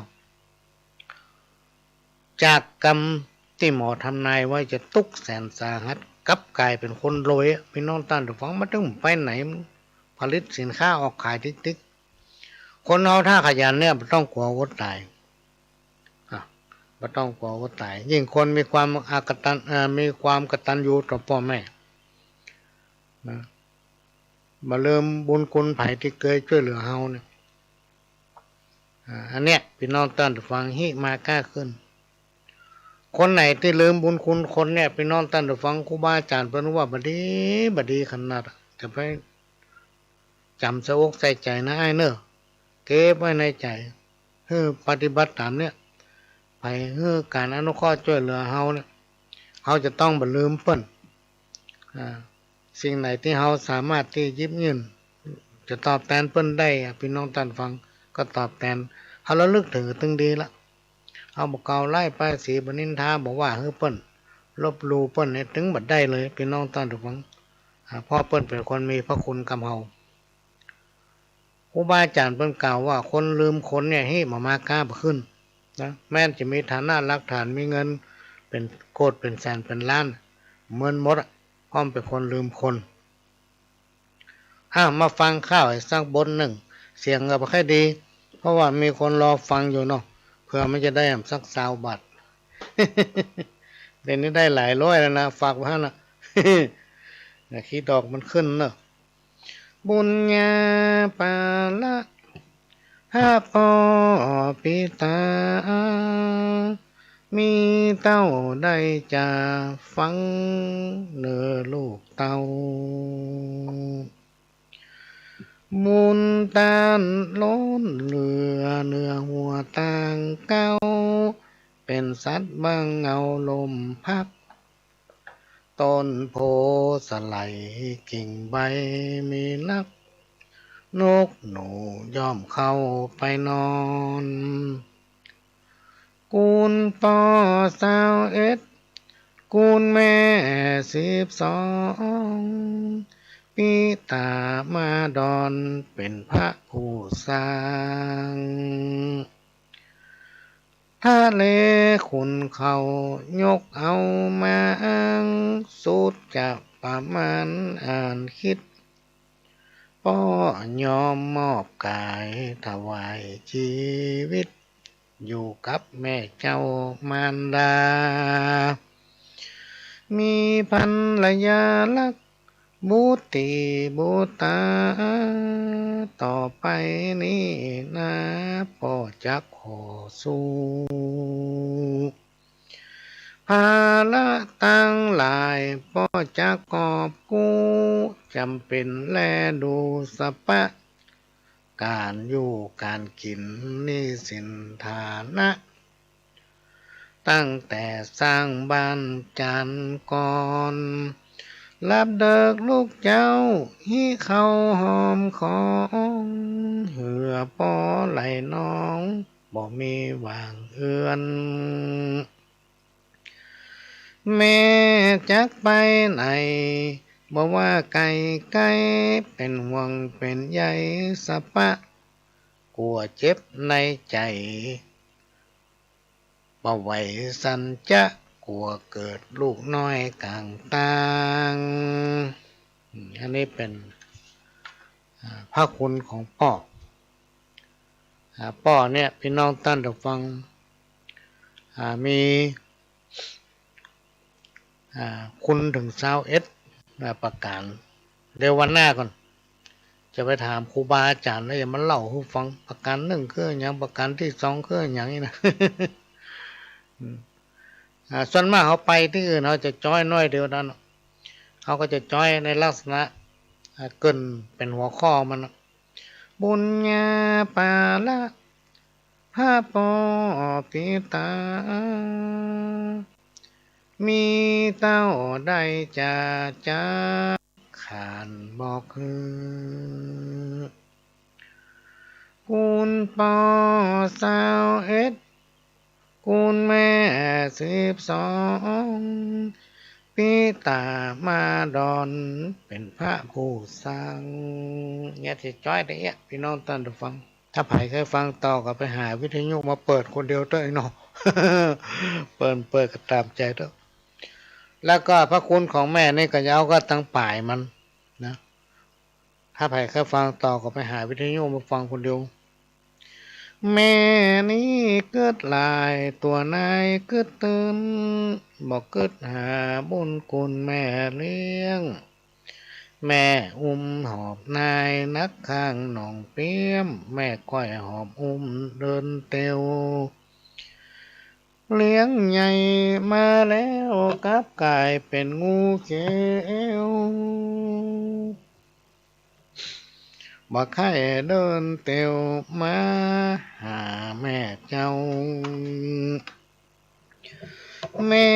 จากกำตี้หมอทำนายไว้จะตุ๊กแสนสาหัส กลับก๋ายเป๋นคนรวยอะ ปี้น้องต้านผู้ฟัง มันตึงไปไหน มันผลิตสินค้าออกขายติ๊กๆ คนเฮาถ้าขยันเนี่ยบ่ต้องกั๋วอดต๋าย อ่ะ ไป บ่ต้องกั๋วอดต๋าย ยิ่งคนมีความอกตัญ เอ่อ มีความกตัญญูต่อป้อแม่นะ บ่ลืมบุญคุณใผตี้เกยจ้วยเหลือเฮาเนี่ย อ่า อันเนี้ย ปี้น้องต้านผู้ฟัง หิมาก้าขึ้น คนไหนตี้ลืมบุญคุณคนเนี่ย ปี้น้องต้านผู้ฟัง ครูบาอาจ๋ารย์เปิ้นว่าบ่ดี บ่ดีขนาด จะไปจ๋ำใส่อกใส่ใจ๋นะอ้ายเน่อ เก็บไว้ในใจ๋ หื้อปฏิบัติต๋ามเนี่ย ใผหื้อก๋านอนุเคราะห์จ้วยเหลือเฮาเนี่ย เฮาจะต้องบ่ลืมเปิ้น อ่า สิ่งไหนตี้เฮาสามารถตี้หยิบยื่น จะตอบแตนเปิ้นได้อะ ปี้น้องต้านผู้ฟัง ก็ตอบแตน เฮาระลึกเถิงตึงดีละ เฮาบ่กล่าวร้ายป้ายสี บ่นินทา บ่ว่าหื้อเปิ้น ลบหลู่เปิ้นเนี่ย ตึงบ่ได้เลย ปี้น้องต้านผู้ฟัง อ่า เพราะเปิ้นเป๋นคนมีพระคุณกับเฮา ครูบาอาจ๋ารย์เปิ้นกล่าวว่า คนลืมคนเนี่ย หิมาม่าก้าบ่ขึ้นนะ แม้นจะมีฐานะหลักฐาน มีเงินเป๋นโกด เป๋นแสน เป๋นล้าน เมินหมดอะ เพราะมันเป๋นคนลืมคน อ้าว มาฟังข้าวอีกสักบทนึ่ง เสียงก็บ่ค่อยดี เพราะว่ามีคนรอฟังอยู่เนาะ เผื่อมันจะได้สักซาวบาท เดี๋ยวนี้ได้หลายร้อยแล้วนะ ฝากไว้หั้นนะ อย่าขี้ดอกมันขึ้นเนอะ บุญญาปาละ พระป้อปิตา มีเต้าได้จาฟังเน่อลูกเต้า บุญต้านล้นเหลือเนื้อหัวต่างเก่า เป๋นสัตว์บังเงาลมพัด ต้นโพธิ์สะไหลกิ่งใบมีลัก นกหนูย่อมเข้าไปนอน กุลป้อซาวเอ็ด กุลแม่สิบสอง ปิตามาดอนเป๋นพระผู้สร้าง ทะเลขุนเขายกเอามาอ้าง สุดจะประมาณอ่านคิด ป้อยอมมอบก๋ายถวายจีวิต อยู่กับแม่เจ้ามารดา มีภรรยารัก บุตรีบุตรา ต่อไปนี้นา ป้อจักขอสู้ ภาระตังหลายป้อจักกอบกู้ จ๋ำเป๋นแลดูสะปะ ก๋านอยู่ก๋านกิ๋นหนี้สินฐานะ ตั้งแต่สร้างบ้านจานก่อน ลับเดิกลูกเจ้า หิเข้าหอมของ เหือป้อไหลน้อง บ่มีหว่างเอือน แม่จักไปไหน บ่ว่าไก๋ไก๋ เป๋นห่วงเป๋นใยสะปะ กั๋วเจ็บในใจ๋ บ่ไหวสันจะ กั๋วเกิดลูกน้อยก๋างตาง อืม อันนี้เป๋น อ่า พระคุณของป้อ อ่า ป้อเนี่ย ปี้น้องต้านผู้ฟัง อ่า มี อ่า คุณเถิงซาวเอ็ด อ่า ประก๋าน เดี๋ยววันหน้าก่อน จะไปถามครูบาอาจ๋ารย์แล้วจะมาเล่าหื้อฟัง ประก๋านนึ่งคืออะหยัง ประก๋านตี้สองคืออะหยังนี่นะ อืม อ่า ส่วนมากเฮาไปตี้อื่น เฮาจะจ๊อยน้อยเดียวนั้น เฮาก็จะจ๊อยในลักษณะ อ่า เกริ่นเป๋นหัวข้อมันนะ บุญญาปาละ พระป้อปิตา มีเต้าได้จาจักขานบอกหื้อ กุลป้อซาวเอ็ด กุลแม่สิบสอง ปิตามาดอนเป๋นพระผู้สร้าง เนี่ยจะจ๊อยตะเอี้ย ปี้น้องต้านผู้ฟัง ถ้าใผใค่ฟังต่อก็ไปหาวิทยุมาเปิดคนเดียวเต๊อะไอ้น้อง เปิด เปิดก็ต๋ามใจ๋เต๊อะ แล้วก็พระคุณของแม่นี่ก็จะเอาก็ตังป๋ายมันนะ ถ้าใผใค่ฟังต่อก็ไปหาวิทยุมาฟังคนเดียว แม่นี้กึ๊ดหลาย ตั๋วนายกึ๊ดตื้น บ่กึ๊ดหาบุญคุณแม่เลี้ยง แม่อุ้มหอบนายนักข้างหนองเปี้ยม แม่ก้อยหอบอุ้มเดินเตียว เลี้ยงใหญ่มาแล้วกลับก๋ายเป๋นงูเขียว บ่ใค่เดินเตียวมาหาแม่เจ้า แม่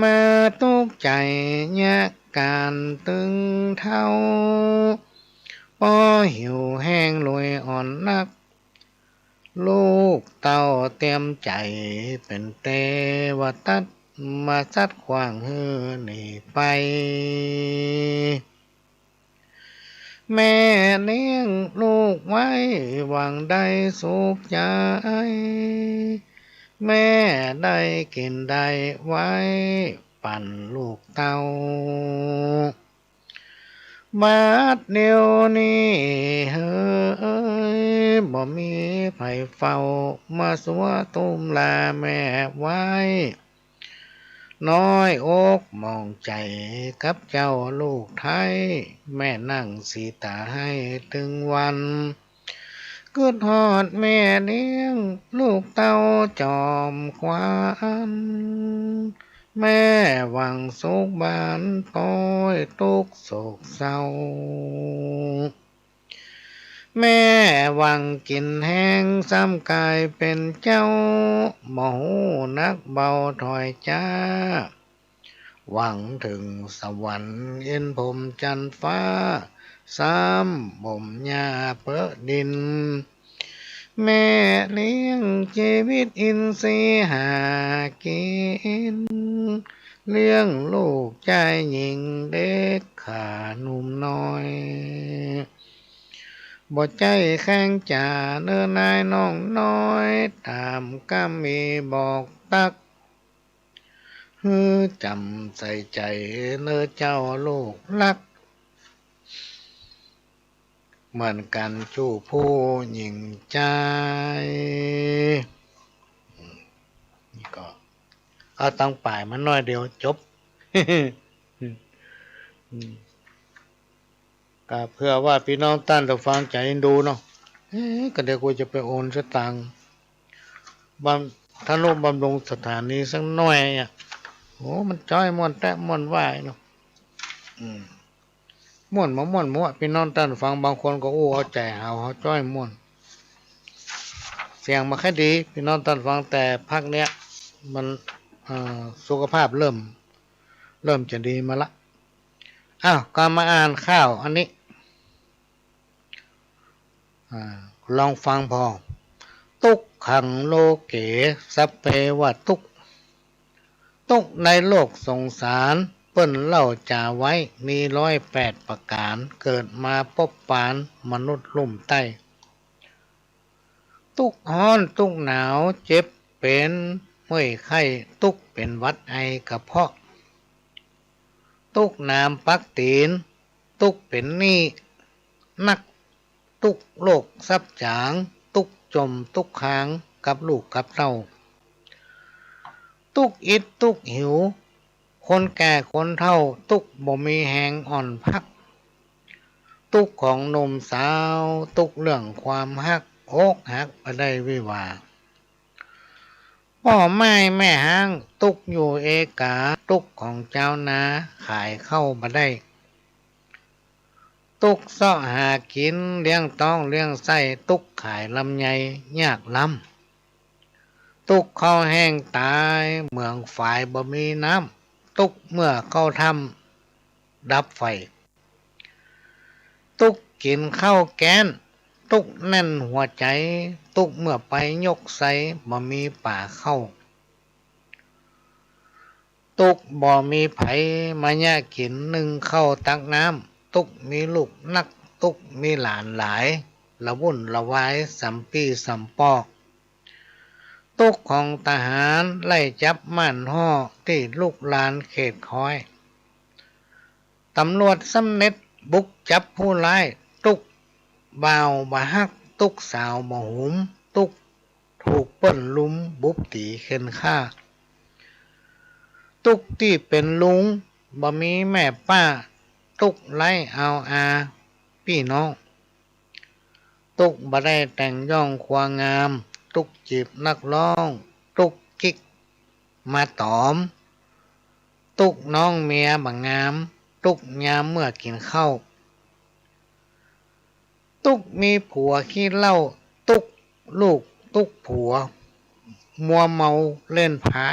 มาตุ๊กใจ๋เยียะก๋านตึงเฒ่า ป้อหิวแห้งรวยอ่อนนัก ลูกเต้าเตียมใจ๋เป๋นเตวตัด มาซัดขว้างหื้อหนีไป แม่เลี้ยงลูกไว้หวังได้สุขใจ๋ แม่ได้กิ๋นได้ไว้ปั๋นลูกเต้า บาดเดี่ยวนี้เฮย บ่มีใผเฝ้า มาซัวตุ้มลาแม่ไว้ น้อยอกหมองใจ๋กับเจ้าลูกไท้ แม่นั่งสีตาไห้ตึงวัน กึ๊ดฮอดแม่เลี้ยงลูกเต้าจอมขวัญ แม่หวังสุขบานป๊อยตุ๊กข์โศกเศร้า แม่หวังกิ๋นแฮงซ้ำก๋ายเป๋นเจ้า บ่ฮู้หนักเบาถ้อยจ๊า หวังเถิงสวรรค์อินทร์พรหมจันทร์ฟ้า ซ้ำบ่มหญ้าเปิ้อดิน แม่เลี้ยงจีวิตอินทรีย์หากิ๋น เลี้ยงลูกจายญิงเด็กขาหนุ่มน้อย บ่ใจ้แข้งจ๋าเน่อนายน้องน้อย ต๋ามกำมีบอกตั๊ก หื้อจ๋ำใส่ใจ๋เน่อเจ้าลูกฮัก เหมือนกั๋นจู้ผู้ญิงจาย นี่ก็เอาตังป๋ายมาหน้อยเดียวจบ ก็เผื่อว่าปี้น้องต้านผู้ฟังจะเอ็นดูเนาะ เอ๊ะ ก็เดี๋ยวกูจะไปโอนสตางค์บำ ทนุบำรุงสถานีสักหน้อยอะ โอ้ มันจ้อยม่วนแต๊ม่วนว่ายเนาะ อืม ม่วนบ่ม่วนบ่ ปี้น้องต้านผู้ฟังบางคนก็อู้เอาใจ๋เฮา เฮาจ้อยม่วน เสียงบ่ค่อยดี ปี้น้องต้านผู้ฟัง แต่พักเนี้ยมัน เอ่อ สุขภาพเริ่ม เริ่มจะดีมาละ อ้าว ก็มาอ่านข่าวอันนี้ อ่า ลองฟังผ่อ ตุ๊กขังโลเก สัพเพวะตุ๊กข์ ตุ๊กข์ในโลกสงสาร เปิ้นเล่าจ๋าไว้ มีร้อยแปดประก๋าน เกิดมาปบปาน มนุษย์ลุ่มใต้ ตุ๊กข์ฮ้อน ตุ๊กข์หนาว เจ็บเป๋นเมื่อยไข้ ตุ๊กข์เป๋นหวัดไอกระเพาะ ตุ๊กข์หนามปักตี๋น ตุ๊กข์เป๋นหนี้นัก ตุ๊กข์โลกทรัพย์จ๋าง ตุ๊กข์จ่มตุ๊กข์ค้าง กับลูกกับเต้า ตุ๊กข์อิดตุ๊กข์หิว คนแก่คนเฒ่า ตุ๊กข์บ่มีแฮงอ่อนพัก ตุ๊กข์ของหนุ่มสาว ตุ๊กข์เรื่องความฮัก อกหักบ่ได้วิวาห์ ป้อไม้แม่ฮ้าง ตุ๊กข์อยู่เอกา ตุ๊กข์ของจาวนา ขายข้าวบ่ได้ ตุ๊กข์เซาะหากิ๋น เลี้ยงต๊องเลี้ยงไส้ ตุ๊กข์ขายลำไย ยากล้ำ ตุ๊กข์ข้าวแห้งต๋าย เหมืองฝายบ่มีน้ำ ตุ๊กข์เมื่อเข้าถ้ำดับไฟ ตุ๊กข์กิ๋นข้าวแก๊น ตุ๊กข์แน่นหัวใจ๋ ตุ๊กข์เมื่อไปยกไซ บ่มีป๋าเข้า ตุ๊กข์บ่มีใผมาเยียะกิ๋น นึ่งข้าวตักน้ำ ตุ๊กข์มีลูกนัก ตุ๊กข์มีหลานหลาย ละวุ่นละวายสำปี้สำปอก ตุ๊กข์ของทหาร ไล่จับม่านฮ่อ ตี้ลุกลานเขตคอย ตำรวจสำเร็จบุกจับผู้ร้าย ตุ๊กข์บ่าวบ่ฮัก ตุ๊กข์สาวบ่หุม ตุ๊กข์ ถูกเปิ้นลุมบุบตี๋เฆ็่นฆ่า ตุ๊กตี้เป๋นลุงบ่มีแม่ป้า ตุ๊กไร้อาวอาปี้น้อง ตุ๊กบ่ได้แต่งย้องครัวงาม ตุ๊กจีบนักร้อง ตุ๊กจิ๊กมาต๋อม ตุ๊กน้องเมียบ่งาม ตุ๊กยามเมื่อกิ๋นข้าว ตุ๊กมีผัวขี้เหล้า ตุ๊กลูกตุ๊กผัว มัวเมาเล่นไพ่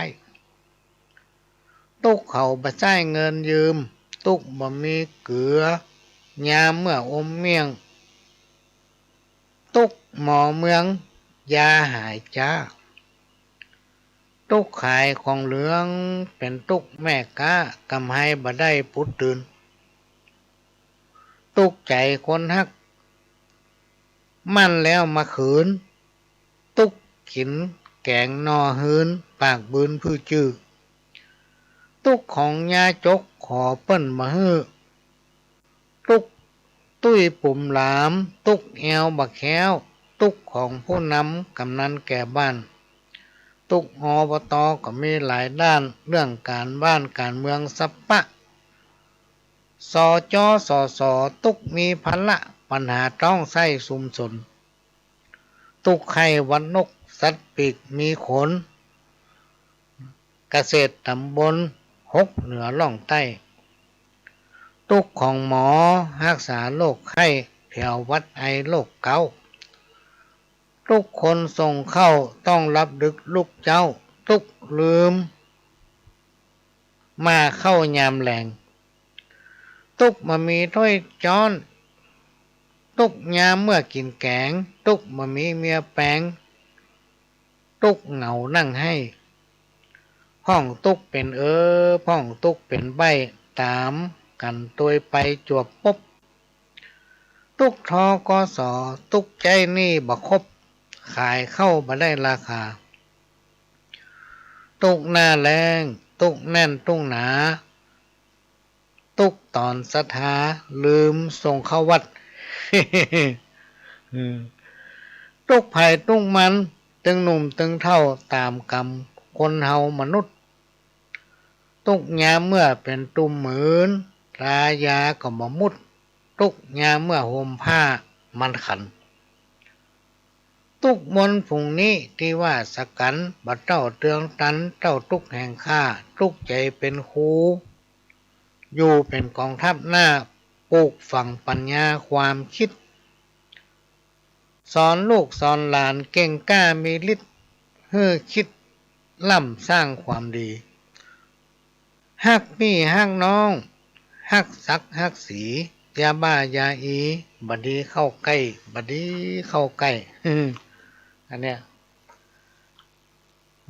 ตุ๊กเขาบ่ใจ๊เงินยืม ตุ๊กบ่มีเกือ ยามเมื่ออมเมี่ยง ตุ๊กหมอเมือง ยาหายจ๊า ตุ๊กขายของเหลือง เป๋นตุ๊กแม่ก๊า กำไฮบ่ได้ปุ๊ดตื่น ตุ๊กใจ๋คนฮัก มั่นแล้วมาขืน ตุ๊กกิ๋นแก๋งหน่อฮืน ปากบืนพื้อจื้อ ตุ๊กของยาจก ขอเปิ้นบ่หื้อ ตุ๊กตุ้ยปุ๋มหลาม ตุ๊กแอวบ่แคล้ว ตุ๊กของผู้นำกำนันแก่บ้าน ตุ๊ก อบต. ก็มีหลายด้าน เรื่องก๋านบ้านก๋านเมืองสะปะ สจ. สส. ตุ๊กมีภาระ ปัญหาต้องใส้สุมสน ตุ๊กไข้หวัดนก สัตว์ปีกมีขน เกษตรต๋ำบลหก เหนือล่องใต้ ตุ๊กของหมอ ฮักษาโรคไข้ แผวหวัดไอโรคเก๊า ตุ๊กคนส่งข้าว ต้องรับดึกลุกเจ๊า ตุ๊กลืม มาเข้ายามแลง ตุ๊กบ่มีถ้วยจ๊อน ตุ๊กยามเมื่อกิ๋นแก๋ง ตุ๊กบ่มีเมียแป๋ง ตุ๊กเหงานั่งไห้ พ่องตุ๊กเป๋นเออ พ่องตุ๊กเป๋นใบ้ ต๋ามกั๋นตวยไปจวบปบ ตุ๊ก ทกส. ตุ๊กใจ๊หนี้บ่ครบ ขายข้าวบ่ได้ราคา ตุ๊กหน้าแล้ง ตุ๊กแน่นตุ๊กหนา ตุ๊กต๋อนศรัทธา ลืมส่งเข้าวัด ตุ๊กใผตุ๊กมัน ตึงหนุ่มตึงเฒ่า ต๋ามกรรมคนเฮามนุษย์ ตุ๊กยามเมื่อเป๋นตุ่มหืน ตายาก็บ่มุด ตุ๊กยามเมื่อห่มผ้ามันขัน ตุ๊กมนต์ฝูงนี้ตี้ว่าสกั๋น บ่เต้าเตืองตัน เต้าตุ๊กแห่งข้า ตุ๊กใจ๋เป๋นครู อยู่เป๋นก๋องทัพหน้า ปลูกฝังปั๋ญญาความกึ๊ด สอนลูกสอนหลานเก่งกล้ามีฤทธิ์ หื้อกึ๊ดล้ำสร้างความดี ฮักปี้ฮักน้อง ฮักศักดิ์ฮักศรี อย่าบ้าอย่าอี บ่ดีเข้าใก้ บ่ดีเข้าใก้ อันเนี้ย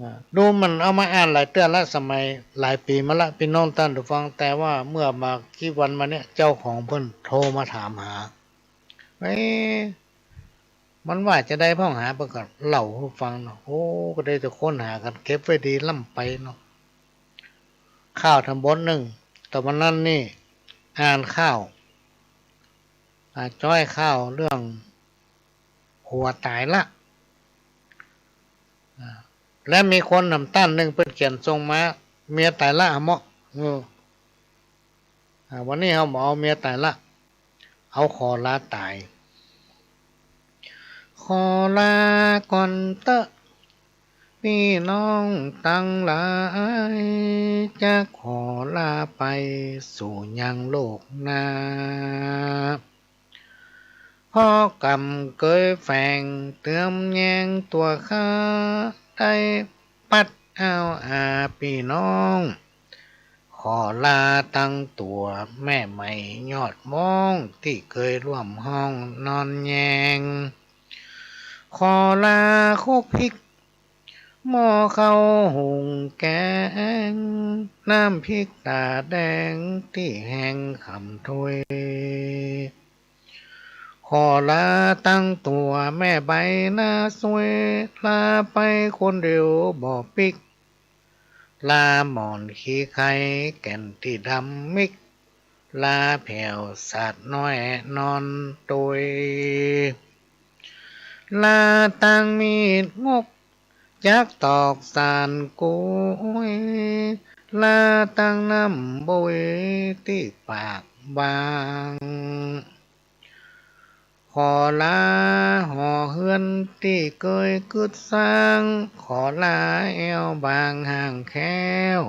อ่า ดูมันเอามาอ่านหลายเตื้อละ สมัยหลายปี๋มาละ ปี้น้องต้านผู้ฟัง แต่ว่าเมื่อบ่ากี่วันมาเนี้ย เจ้าของเปิ้นโทรมาถามหา เอ๊ะ มันว่าจาใดพ่องหา เปิ้นก็เล่าหื้อฟังเนาะ โอ้ ก็ได้แต่ค้นหากั๋น เก็บไว้ดีล้ำไปเนาะ ข่าวต๋ำบลนึ่ง ต๋อนวันนั้นนี่ อ่านข่าว อ่า จ้อยข่าวเรื่อง ผัวต๋ายละ อ่า และมีคนหนำต้านนึ่งเปิ้นเขียนส่งมา เมียต๋ายละเหมาะ เออ อ่า วันนี้เฮาบ่เอาเมียต๋ายละ เอาขอลาต๋าย ขอลาก่อนเต๊อะ ปี้น้องตังหลาย จะขอลาไปสู่ยังโลกหน้า เพราะกรรมเกยแฝงเติมแยงตั๋วข้า ได้ปัดเอาอาปี้น้อง ขอลาตังตั๋วแม่ใหม่ยอดม้อง ตี้เกยร่วมห้องนอนแยง ขอลาคลุกพริก หม้อข้าวหุงแก๋ง น้ำพริกต๋าแดง ตี้แห้งคำถ้วย ขอลาตังตั๋วแม่ใบหน้าสวย ลาไปคนเดียวบ่ปิ๊ก ลาหมอนขี้ไข้แก่นตี้ดำมิก ลาแผวสาดน้อยนอนตวย ลาตังมีดงก จักตอกสานกุย ลาตั้งน้ำบุยตี้ปากบาง ขอลาหอเฮือนตี้เกยกึ๊ดสร้าง ขอลาแอ่วบางห้างแค้ว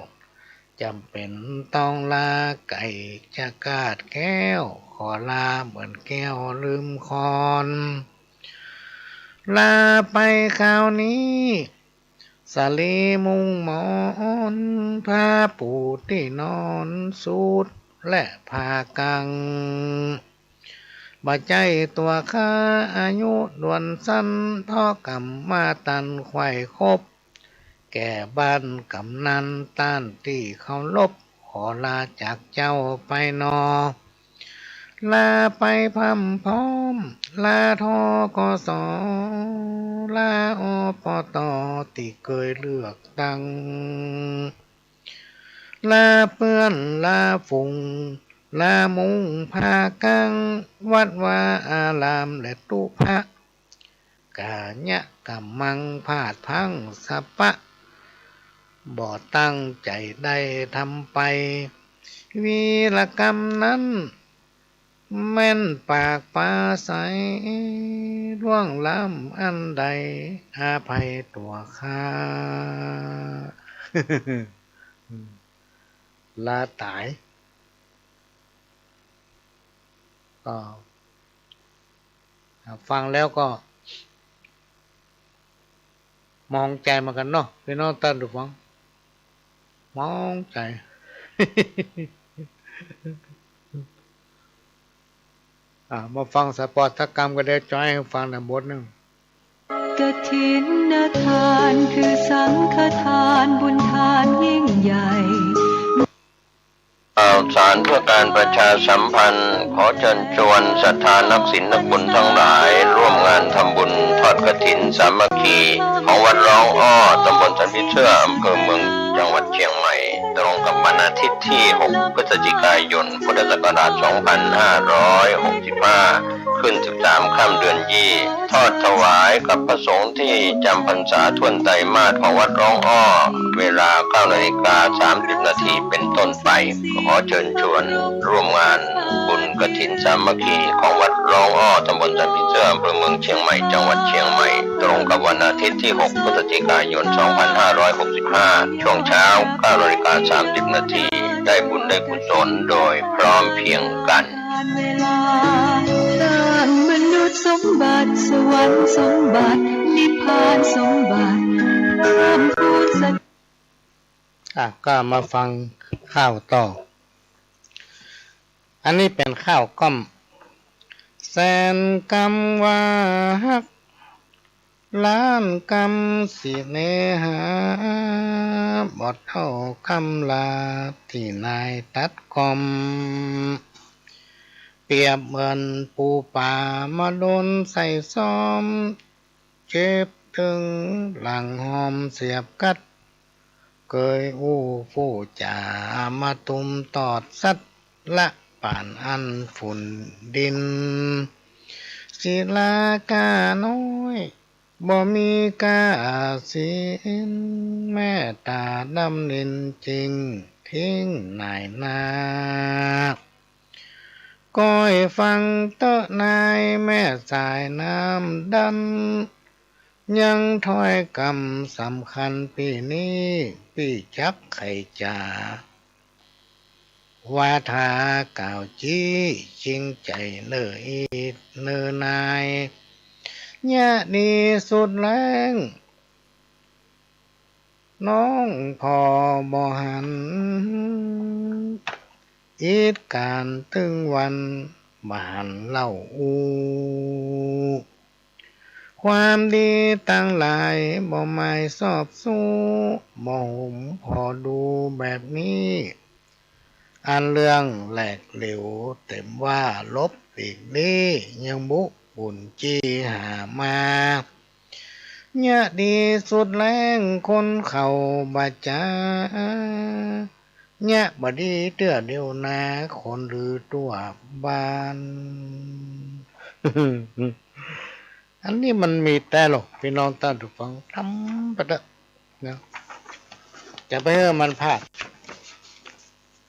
จ๋ำเป๋นต้องลาไก๋จะกาดแก้ว ขอลาเหมือนแก้วลืมคอน ลาไปคราวนี้ สาลีมุงหมอน ผ้าปูตี้นอน สูทและผ้ากัง บ่ใจ้ตั๋วข้าอายุดวนสั้น เพราะกำมาตันไขว่คบ แก่บ้านกำนันต้านตี้เคารพ ขอลาจากเจ้าไปนอ ลาไปพร่ำพร้อม ลา ธ.ก.ส. ลา อ.ป.ต. ตี้เกยเลือกตั้ง ลาเปื้อน ลาฝูง ลามุงผ้ากัง วัดวาอารามและตุ๊พระ ก๋ายะก๋ำมังพลาดพลั้งสะปะ บ่ตั้งใจ๋ได้ทำไป วีรกรรมนั้น แม่นปากปาใส ล่วงล้ำอันใด อภัยตั๋วข้า ลาต๋าย ก็ ฟังแล้วก็ หมองใจ๋เหมือนกั๋นเนาะ ปี้น้องต้านผู้ฟัง หมองใจ๋ อ่า มาฟังสปอร์ตสักกำก็ได้ จ้อยหื้อฟังหน่อยบทนึ่ง กฐินทานคือสังฆทาน บุญทานยิ่งใหญ่ ข่าวสารเพื่อการประชาสัมพันธ์ ขอเชิญชวนศรัทธานักศีลนักบุญทั้งหลาย ร่วมงานทำบุญทอดกฐินสามัคคี ของวัดร้องอ้อ ตำบลสันผีเสื้อ อำเภอเมือง จังหวัดเชียงใหม่ ตรงกับวันอาทิตย์ที่ หก พฤศจิกายน พุทธศักราช สองพันห้าร้อยหกสิบห้า ขึ้น สิบสาม ค่ำเดือนยี่ ทอดถวายกับพระสงฆ์ที่จำพรรษาถ้วนไตรมาสของวัดร้องอ้อ เวลา เก้านาฬิกาสามสิบนาทีเป็นต้นไป ขอเชิญชวนร่วมงานบุญกฐินสามัคคีของวัดร้องอ้อ ตำบลสันผีเสื้อ อำเภอเมืองเชียงใหม่ จังหวัดเชียงใหม่ ตรงกับวันอาทิตย์ที่ หก พฤศจิกายน สองพันห้าร้อยหกสิบห้า ช่วงเช้า เก้านาฬิกาสามสิบนาที ได้บุญได้กุศลโดยพร้อมเพรียงกัน เวลา สร้างมนุษย์สมบัติ สวรรค์สมบัติ นิพพานสมบัติ เพิ่มพูนสติ อ่ะ ก็มาฟังข่าวต่อ อันนี้เป๋นข่าวก้อม แสนกำว่าฮัก ล้านกำสิเนหา บ่เต้ากำลาตี้นายตัดก้อม เปรียบเหมือนปูป๋ามาโดนใส่ซ้อม เจ็บตึงหลังหอมเสียบกัด เกยอู้ฟู่จ๋ามาตุ้มตอดสัตว์ ละป่านอั้นฝุ่นดิน ศิลาก้าน้อย บ่มีก้าศีล แม่ต๋าดำนินจริง ทิ้งนายนา ก้อยฟังเต๊อะนายแม่สายน้ำดัน ยังถ้อยกำสำคัญปี้นี้ ปี้จักไขจ๋า วาทากล่าวจี้ จริงใจ๋เน่ออีทเน่อนาย เยียะดีสุดแล้ง น้องผ่อบ่หัน อีทก๋านตึงวัน บ่หันเล่าอู้ ความดีตังหลาย บ่หมายสอบสู้ บ่หุมผ่อดูแบบนี้ อันเรื่องแหลกเหลว เต็มว่าลบปีกนี้ ยังบุบุญจี้หามา เยียะดีสุดแล้ง คนเขาบ่จ๋า เยียะบ่ดีเตื้อเดียวนา คนลือตั้วบ้าน อันนี้มันมีแต๊ลอ ปี้น้องต้านผู้ฟัง ทำไปเต๊อะนะ จะไปหื้อมันพลาด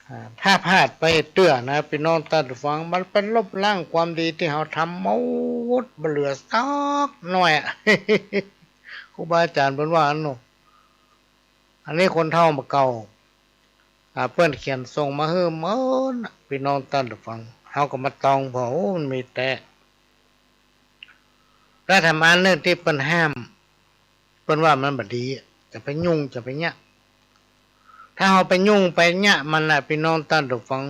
อ่า ถ้าพลาดไปเตื้อนะ ปี้น้องต้านผู้ฟัง มันไปลบล้างความดีตี้เฮาทำหมด บ่เหลือสักหน้อยอะ ครูบาอาจ๋ารย์เปิ้นว่าอั้นเนาะ อันนี้คนเฒ่าบ่าเก่า อ่า เปิ้นเขียนส่งมาหื้อหมดนะ ปี้น้องต้านผู้ฟัง เฮาก็มาตองผ่อ โอ้ มันมีแต๊ แล้วแถมอันนึ่งตี้เปิ้นห้าม เปิ้นว่ามันบ่ดี จะไปยุ่ง จะไปเยียะ ถ้าเฮาไปยุ่งไปเยียะมันน่ะ ปี้น้องต้านผู้ฟัง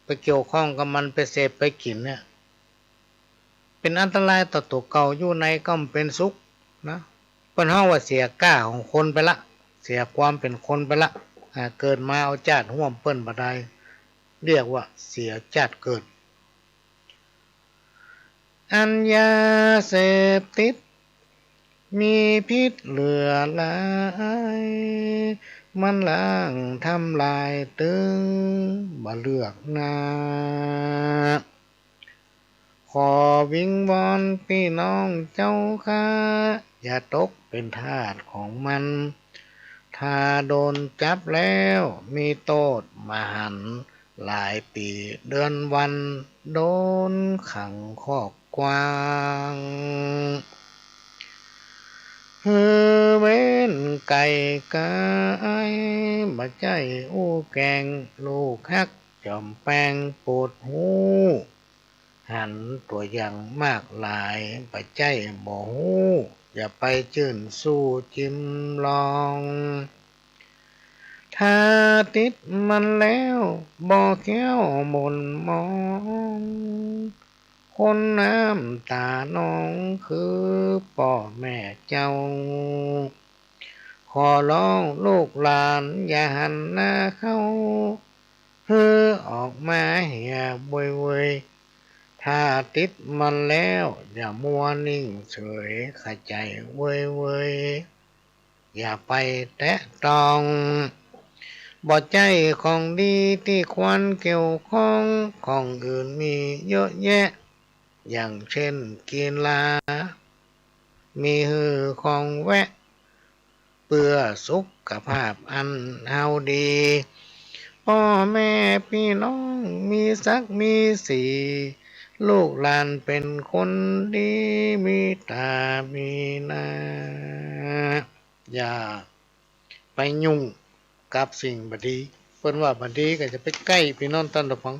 ไปเกี่ยวข้องกับมัน ไปเสพไปกิ๋นเนี่ย เป๋นอันตรายต่อตั๋วเก่า อยู่ในก็บ่เป๋นสุขนะ เปิ้นฮ้องว่าเสียก้าของคนไปละ เสียความเป๋นคนไปละ อ่า เกิดมาเอาจ้าดฮ่วมเปิ้นบ่ได้ เรียกว่าเสียจ้าดเกิด อันยาเสพติด มีพิษเหลือหลาย มันล้างทำลายตึงบ่เลือกหน้า ขอวิงวอนปี้น้องเจ้าข้า อย่าตกเป๋นทาสของมัน ถ้าโดนจับแล้วมีโต้ษมหันต์ หลายปี๋เดือนวัน โดนขังคอกกว้าง หื้อเว้นไก๋ก๋าย บ่ใจ้อู้แก๋ง ลูกฮักจ๋อมแปงปวดฮู้ หันตั๋วอย่างมากหลาย บ่ใจ้บ่ฮู้ อย่าไปจื้นสู้จิมลอง ถ้าติดมันแล้วบ่เคี้ยวหม่นหมอง คนน้ำต๋านองคือป้อแม่เจ้า ขอร้องลูกหลานอย่าหันหน้าเข้า หื้อออกมาเหียเวยๆ ถ้าติดมันแล้วอย่ามัวนิ่งเฉย ขะใจ๋เวยๆ อย่าไปแตะต้อง บ่ใจ้ของดีตี้ควรเกี่ยวข้อง ของอื่นมีเยอะแยะ อย่างเช่นกีฬา มีหื้อของแวะ เปื้อสุขภาพอันเฮาดี ป้อแม่ปี้น้องมีศักดิ์มีศรี ลูกหลานเป๋นคนดี มีต๋ามีหน้า อย่าไปยุ่งกับสิ่งบ่ดี เปิ้นว่าบ่ดีก็อย่าไปใก้ ปี้น้องต้านผู้ฟัง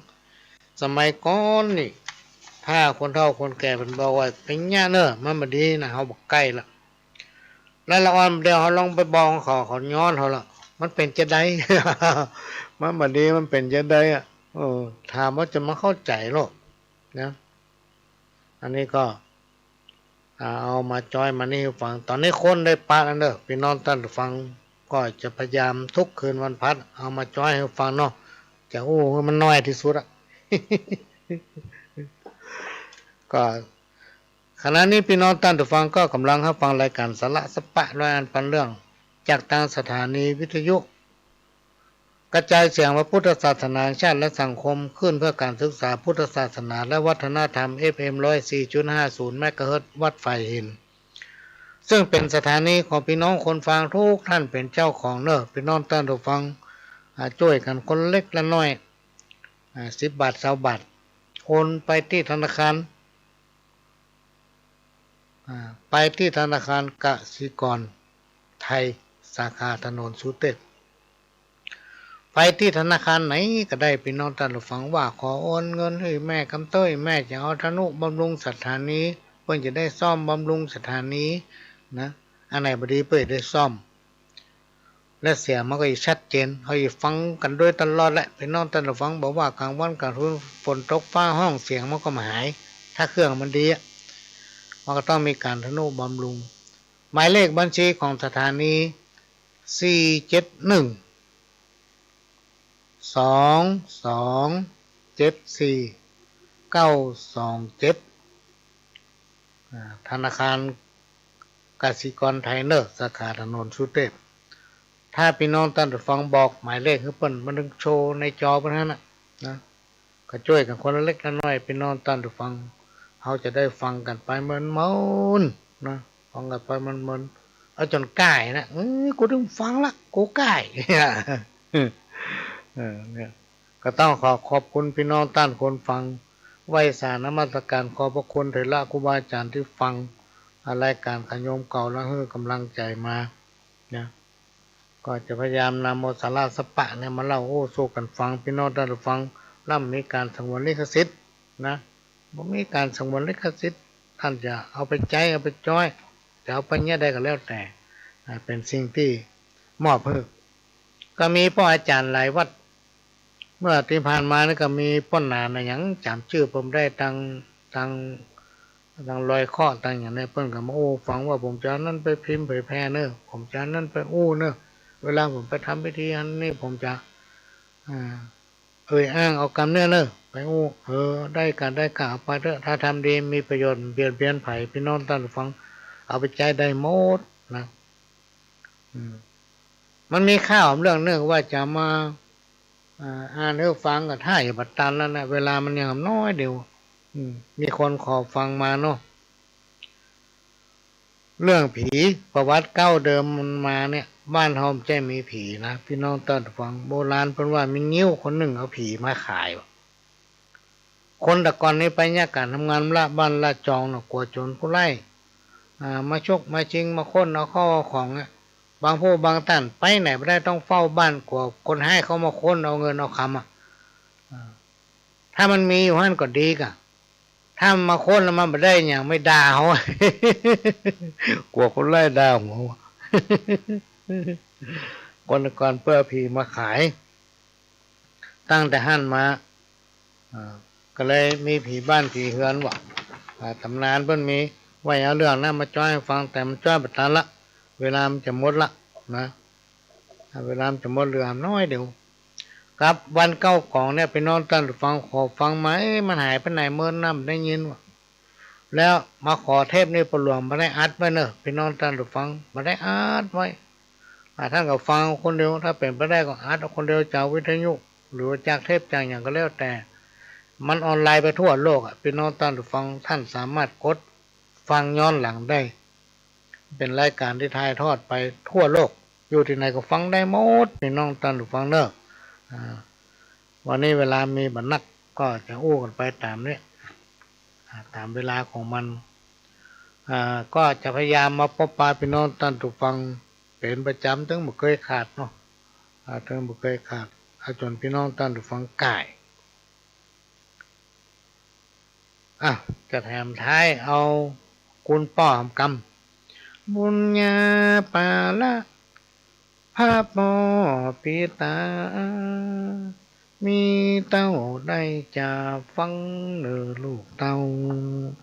สมัยก่อนนี่ ถ้าคนเฒ่าคนแก่เปิ้นบอกว่าไปเยียะเน่อ มันบ่ดีนะ เฮาบ่ใก้ละ แล้วละอ่อนเดี๋ยวเฮาลองไปบอกเขา เขาย้อนเฮาละ มันเป๋นจาใด มันบ่ดี มันเป๋นจาใดอะ เออ ถามว่าจะมาเข้าใจ๋ลอ นะ อันนี้ก็ อ่า เอามาจ้อยมานี่หื้อฟัง ต๋อนนี้คนได้ปะแล้วเน่อ ปี้น้องต้านผู้ฟัง ก็จะพยายามทุกคืนวันพฤหัสเอามาจ้อยหื้อฟังเนาะ จะอู้หื้อมันน้อยตี้สุดอะ ก็ ขณะนี้ปี้น้องต้านผู้ฟังก็ก่ำลังฮับฟังรายก๋านสาระสะปะร้อยอันปันเรื่อง จากตางสถานีวิทยุกระจายเสียงพระพุทธศาสนา ชาติและสังคม คลื่นเพื่อการศึกษาพุทธศาสนาและวัฒนธรรม เอฟเอ็ม ร้อยสี่จุดห้าศูนย์ เมกะเฮิรตซ์ วัดฝายหิน ซึ่งเป๋นสถานีของปี้น้องคนฟังทุกท่านเป๋นเจ้าของเน่อ ปี้น้องต้านผู้ฟัง อ่า จ้วยกั๋นคนละเล็กละน้อย อ่า สิบบาท ซาวบาท โอนไปตี้ธนาคาร อ่า ไปตี้ธนาคารกสิกรไทย สาขาถนนสุเทพ ไปตี้ธนาคารไหนก็ได้ ปี้น้องต้านผู้ฟังว่าขอโอนเงินหื้อแม่กำเต้ย แม่จะเอาทนุบำรุงสถานี เปิ้นจะได้ซ่อมบำรุงสถานีนะ อันไหนบ่ดีเปิ้นจะได้ซ่อม และเสียงมันก็จะชัดเจน เฮาจะฟังกั๋นโดยตลอดแหละ ปี้น้องต้านผู้ฟัง บ่ว่ากลางวันกลางคืน ฝนตกฟ้าฮ้อง เสียงมันก็บ่หาย ถ้าเครื่องมันดีอะ มันก็ต้องมีก๋านทนุบำรุง หมายเลขบัญชีของสถานี สี่เจ็ดหนึ่ง สองสองเจ็ดสี่ เก้าสองเจ็ด อ่า ธนาคารกสิกรไทยเน่อ สาขาถนนสุเทพ ถ้าปี้น้องต้านผู้ฟังบอกหมายเลขหื้อเปิ้น มันตึงโชว์ในจอเปิ้นหั้นน่ะ นะ ก็จ้วยกั๋นคนละเล็กละน้อย ปี้น้องต้านผู้ฟัง เฮาจะได้ฟังกั๋นไปเมินเมิน นะ ฟังกั๋นไปเมินๆ เอาจ๋นก่ายนะ เออ กูเถิงฟังละ กูก่าย เออ เนี่ย ก็ต้องขอขอบคุณปี้น้องต้านคนฟัง ไหว้สานมัสก๋านขอบพระคุณเถระครูบาอาจ๋ารย์ตี้ฟัง อ่า รายก๋านของโยมเก่า แล้วหื้อก๋ำลังใจ๋มา นะ ก็จะพยายามนำเอาสาระสัพพะเนี่ยมาเล่าโอ้โซกั๋นฟัง ปี้น้องต้านฟัง แล้วบ่มีก๋านสงวนลิขสิทธิ์นะ บ่มีก๋านสงวนลิขสิทธิ์ ต้านจะเอาไปใจ๊ เอาไปจ๊อย จะเอาไปเยียะใดก็แล้วแต่ อ่า เป๋นสิ่งตี้มอบหื้อ ก็มีป้ออาจ๋ารย์หลายวัด เมื่อตี้ผ่านมานี่ก็มีป้อหนานอะหยัง จ๋ำจื้อเปิ้นบ่ได้ ตาง ตาง ตางลอยเคราะห์ ตางหยังเนี่ย เปิ้นก็มาอู้ฟังว่า ผมจะเอานั้นไปพิมพ์เผยแผ่เน่อ ผมจะเอานั้นไปอู้เน่อ เวลาผมไปทำพิธีอันนี้ ผมจะ อ่า เอ่ยอ้างเอากำเนี่ยเน่อ ไปอู้ เออ ได้กา ได้กา เอาไปเต๊อะ ถ้าทำดีมีประโยชน์ เบียดเบียนใผ ปี้น้องต้านฟัง เอาไปใจ๊ได้หมดนะ อืม มันมีข่าวเรื่องนึ่งว่าจะมา อ่า อ่านหื้อฟังก็ถ้าจะบ่ตันแล้วนะ เวลามันยังน้อยเดียว อืม มีคนขอฟังมาเนาะ เรื่องผี ประวัติเก๊าเดิมมันมาเนี่ย บ้านเฮาบ่ใจ้มีผีนะ ปี้น้องต้านฟัง โบราณเปิ้นว่ามีงิ้วคนนึ่งเอาผีมาขายว่ะ คนแต่ก่อนนี้ไปเยียะก๋านทำงานละบ้านละจองเนาะ กั๋วโจ๋รผู้ร้าย อ่า มาฉกมาชิง มาค้นเอาเข้าเอาของเนี่ย บางผู้บางต้านไปไหนบ่ได้ ต้องเฝ้าบ้าน กั๋วคนฮ้ายเข้ามาค้นเอาเงินเอาคำอะ อ่า ถ้ามันมีอยู่หั้นก็ดีก่ะ ถ้ามันมาค้นแล้วมันบ่ได้หยัง ไม่ด่าเฮา กั๋วคนร้ายด่าหัว คนแต่ก่อนเปิ้นเอาผีมาขาย ตั้งแต่หั้นมา อ่า ก็เลยมีผีบ้านผีเฮือนว่ะ อ่า ต๋ำนานเปิ้นมี ไหว้เอาเรื่องนั้นมาจ๊อยหื้อฟัง แต่มันจ๊อยบ่ตันละ เวลามันจะหมดละนะ อ่า เวลามันจะหมดเหลือน้อยเดียว ครับ วันเก๊ากองเนี่ย ปี้น้องต้านฟัง ขอฟังมา เอ๊ะ มันหายไปไหนเมินนะ บ่ได้ยินว่ะ แล้วมาขอเทปนี่ป้อหลวงบ่ได้อัดไว้เน่อ ปี้น้องต้านฟัง บ่ได้อัดไว้ อ่า ต้านก็ฟังคนเดียว ถ้าเป๋นไปได้ก็อัดเอาคนเดียวจากวิทยุ หรือว่าจากเทปจากหยังก็แล้วแต่ มันออนไลน์ไปทั่วโลกอะ ปี้น้องต้านฟัง ต้านสามารถกดฟังย้อนหลังได้ เป๋นรายก๋านตี้ถ่ายทอดไปทั่วโลก อยู่ตี้ไหนก็ฟังได้หมด ปี้น้องต้านฟังเน่อ อ่า วันนี้เวลามีบ่นัก ก็จะอู้กั๋นไปต๋ามนี้ อ่า ต๋ามเวลาของมัน อ่า ก็จะพยายามมาปะปะปี้น้องต้านฟังเป๋นประจ๋ำ เถิงบ่เกยขาดเนาะ อ่า เถิงบ่เกยขาด อ่า จ๋นปี้น้องต้านฟังก่าย อ่ะ จะแถมท้ายเอาคุณป้อหำกำ บุญญาปาละ พระป้อปิตา มีเต้าได้จะฟังเน่อลูกเต้า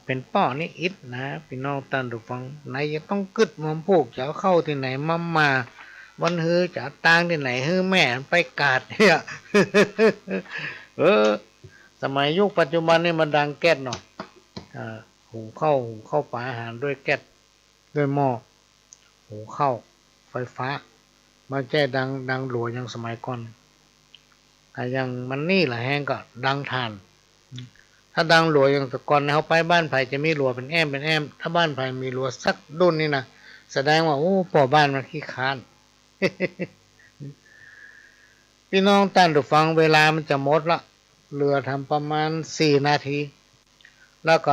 เป๋นป้อนิอิตนะ ปี้น้องต้านฟัง ไหนจะต้องกึ๊ดว่าผู้จะเอาเข้าตี้ไหนมาหม่า วันฮือจะเอาตางตี้ไหนหื้อแม่ไปกาดเนี่ย เออ สมัยยุคปัจจุบันนี่มันดังแก๊สเนาะ อ่า หุงข้าว หุงข้าวป๋าอาหารด้วยแก๊ส ด้วยหม้อหุงข้าวไฟฟ้า บ่ใจ้ดัง ดังหลัวอย่างสมัยก่อน อ่ะ อย่างมันนี่ละแฮงก็ดังถ่าน ถ้าดังหลัวอย่างแต่ก่อนเนี่ย เฮาไปบ้านใผจะมีหลัวเป๋นแอ้มเป๋นแอ้ม ถ้าบ้านใผมีหลัวสักดุ้นนี่นะ แสดงว่า โอ้ ป้อบ้านมันขี้คร้าน ปี้น้องต้านฟัง เวลามันจะหมดละ เหลือทำประมาณสี่นาที แล้วก็